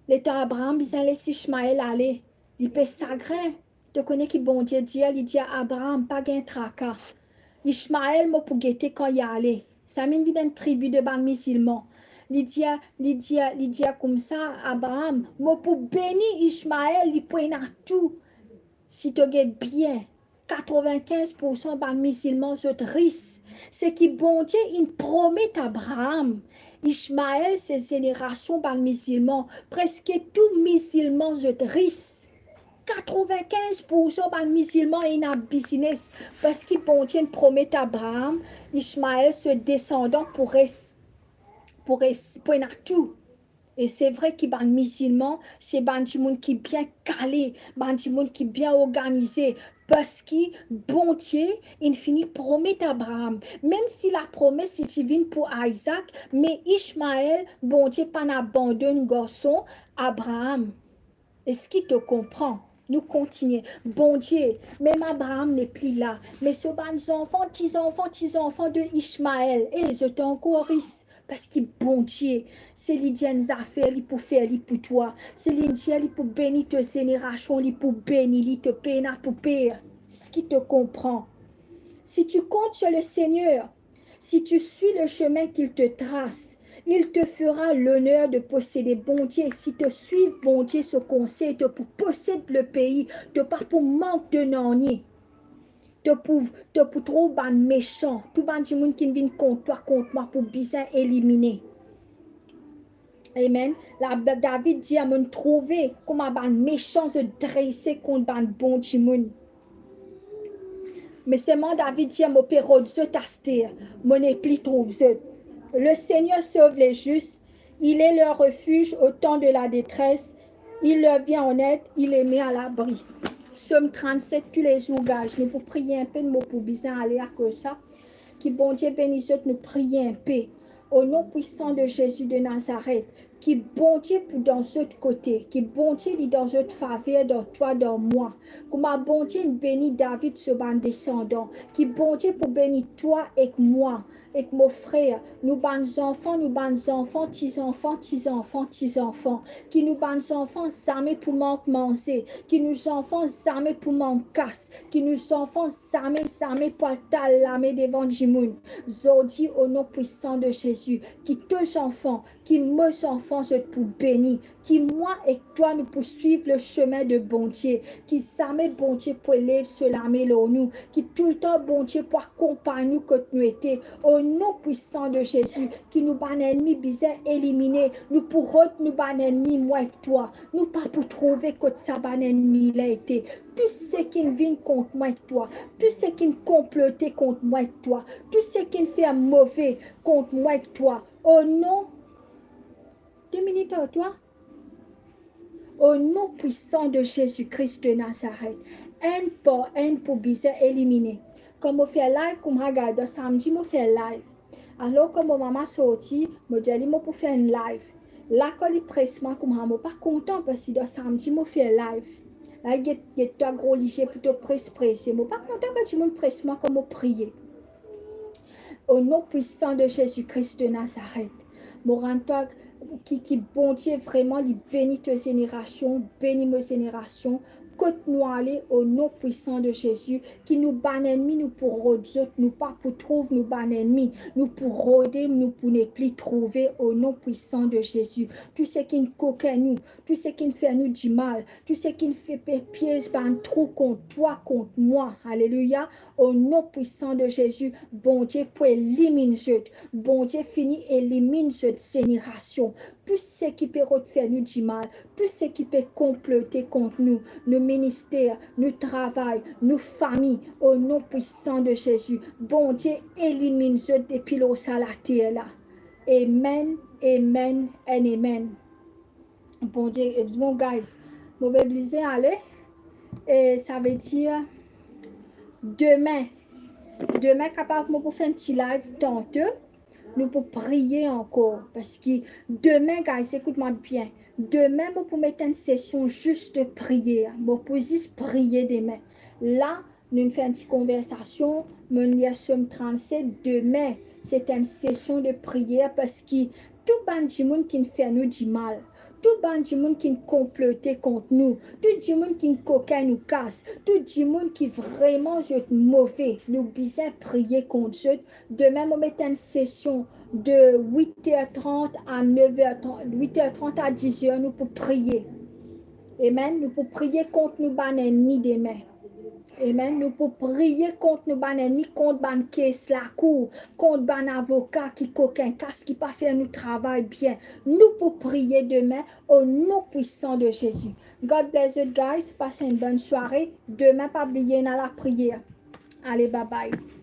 Letan Abraam bizin les Ismael ale, li pe sagrin. To kone ki Bondie dir? Li dir Abraam, pa gagn traka. Ismael, mo pou gete kan li ale. Samem vinn enn tribi de bann mizilman. Li dir, li dir, li dir koumsa, Abraam, mo pou beni Ismael, li pou ena tou. Si to get bien, katrovin-kinz poursan bann mizilman, zot ris. Seki Bondie inn promet Abraam, Ismael, se zenerasion bann mizilman, preske tou mizilman, zot ris. Katrovin-kinz poursan bann mizilman ena biznes, parski Bondie inn promet Abraam, Ismael, so desandan pou res, pou res, pou ena tou. E se vre ki bann mizilman, se bann dimoun ki bien kale, bann dimoun ki bien organize, parski Bondie inn fini promet Abraam. Mem si lapromes li ti vinn pou Izaak, me Ismael, Bondie pa'nn abandonn garson Abraam. Eski to konpran? Nou kontinie. Bondie, mem Abraam nepli la, me so bann zanfan, tizanfan, tizanfan de Ismael, e zot ankor ris, parski Bondie, se li dir enn zafer, li pou fer li pou twa. Se li dir li pou beni to zenerasion, li pou beni li, to pena pou per. Eski to konpran? Si tu comptes sur le Seigneur, si tu suis le chemin qu'il te trace, il te fera l'honneur de posséder. Bondie, si to swiv Bondie so konsey, to pou posed lepei, to pa pou mank de nanye. To pou, to pou trouv bann mesan, tou bann dimoun ki vinn kont twa, kont mwa, pou bizin elimine. Amen. La, David dir, mo'nn trouve kouma bann mesan zot drese kont bann bon dimoun. Me selman David dir, mo pe rod zot aster, mo nepli trouv zot. Le Seigneur sauve les justes, il est leur refuge au temps de la détresse, il leur vient en aide, il les met à l'abri. Psaume trente-sept, tous les jours, guys, nou pou priye inpe, mo pou bizin ale akoz sa. Ki Bondie beni zot, nou priye inpe. Au nom puissant de Jésus de Nazareth, ki Bondie pou dan zot kote, ki Bondie li dan zot faver, dan twa, dan mwa. Kouma Bondie inn beni David so bann desandan, ki Bondie pou beni twa ek mwa, ek mo frer, nou bann zanfan, nou bann zanfan, tizanfan, tizanfan, tizanfan. Ki nou bann zanfan zame pou mank manze, ki nou zanfan zame pou mank kas, ki nou zanfan zame, zame pou al tal lame devan dimoun. Zordi, au nom puissant de Jésus, ki to zanfan, ki mo zanfan, zot pou beni, ki mwa ek twa nou pou swiv le chemin de Bondie, ki zame Bondie pou lev so lame lor nou, ki toultan Bondie pou akonpagn nou kot nou ete. O non pwisan de Zezi, ki nou bann ennmi bizin elimine, nou pou rod nou bann ennmi, mwa ek twa. Nou pa pou trouve kot sa bann ennmi la ete. Tou seki'nn vinn kont mwa ek twa, tou seki'nn konplote kont mwa ek twa, tou seki'nn fer move kont mwa ek twa, o non, de minit ar twa, o non pwisan de Zezi Kris de Nazaret, enn par enn pou bizin elimine. Kan mo fer live kouma gade, samdi mo fer live. Alor kan mo mama sorti, mo dir li mo pou fer enn live. La kan li pres mwa kouma, mo pa kontan parski dan samdi mo fer live. La get, get twa gro lizie pou to pres prese. Mo pa kontan kan dimoun pres mwa kan mo priye. O non pwisan de Zezi Kris de Nazaret, mo rann twa ki, ki Bondie vreman li beni to zenerasion, beni mo zenerasion, kot nou ale, o non pwisan de Zezi, ki nou bann ennmi nou pou rod zot, nou pa pou trouv nou bann ennmi, nou pou rode, nou pou nepli trouve, o non pwisan de Zezi. Tou seki'nn kokin nou, tou seki'nn fer nou dimal, tou seki'nn fer pe piez bann trou kont twa, kont mwa, aleluya, o non pwisan de Zezi, Bondie pou eliminn zot, Bondie fini eliminn zot zenerasion. Tou seki pe rod fer nou dimal, tou seki pe konplote kont nou, nou minister, nou travay, nou fami, o non pwisan de Zezi, Bondie eliminn zot depi lor sa later la. Amen, amen and amen. Bondie, bon guys, mo pe oblize ale, e savedir demin, demin kapav mo pou fer enn ti live tantoo, nou pou priye ankor, parski demin, guys, ekout mwa bien, demin mo pou met enn sesion zis de priyer, mo pou zis priye demin. La, nou fer enn ti konversasion, mo lir Psom trannset, demin, se enn sesion de priyer, parski tou bann dimoun ki'nn fer nou dimal, tou bann dimoun ki'nn konplote kont nou, tou dimoun ki'nn kokin nou kas, tou dimoun ki vreman zot move, nou bizin priye kont zot. Demin mo met enn sesion de wit er trant a nev er trant, wit er trant a diz er, nou pou priye. Amen. Nou pou priye kont nou bann ennmi demin. Amen. Nou pou priye kont nou bann ennmi, kont bann kes lakour, kont bann avoka ki kokin kas, ki pa fer nou travay bien. Nou pou priye demin, o non pwisan de Zezi. God bless you guys. Passe une bonne soirée. Demin, pa bliye, ena lapriyer. Ale, bye bye.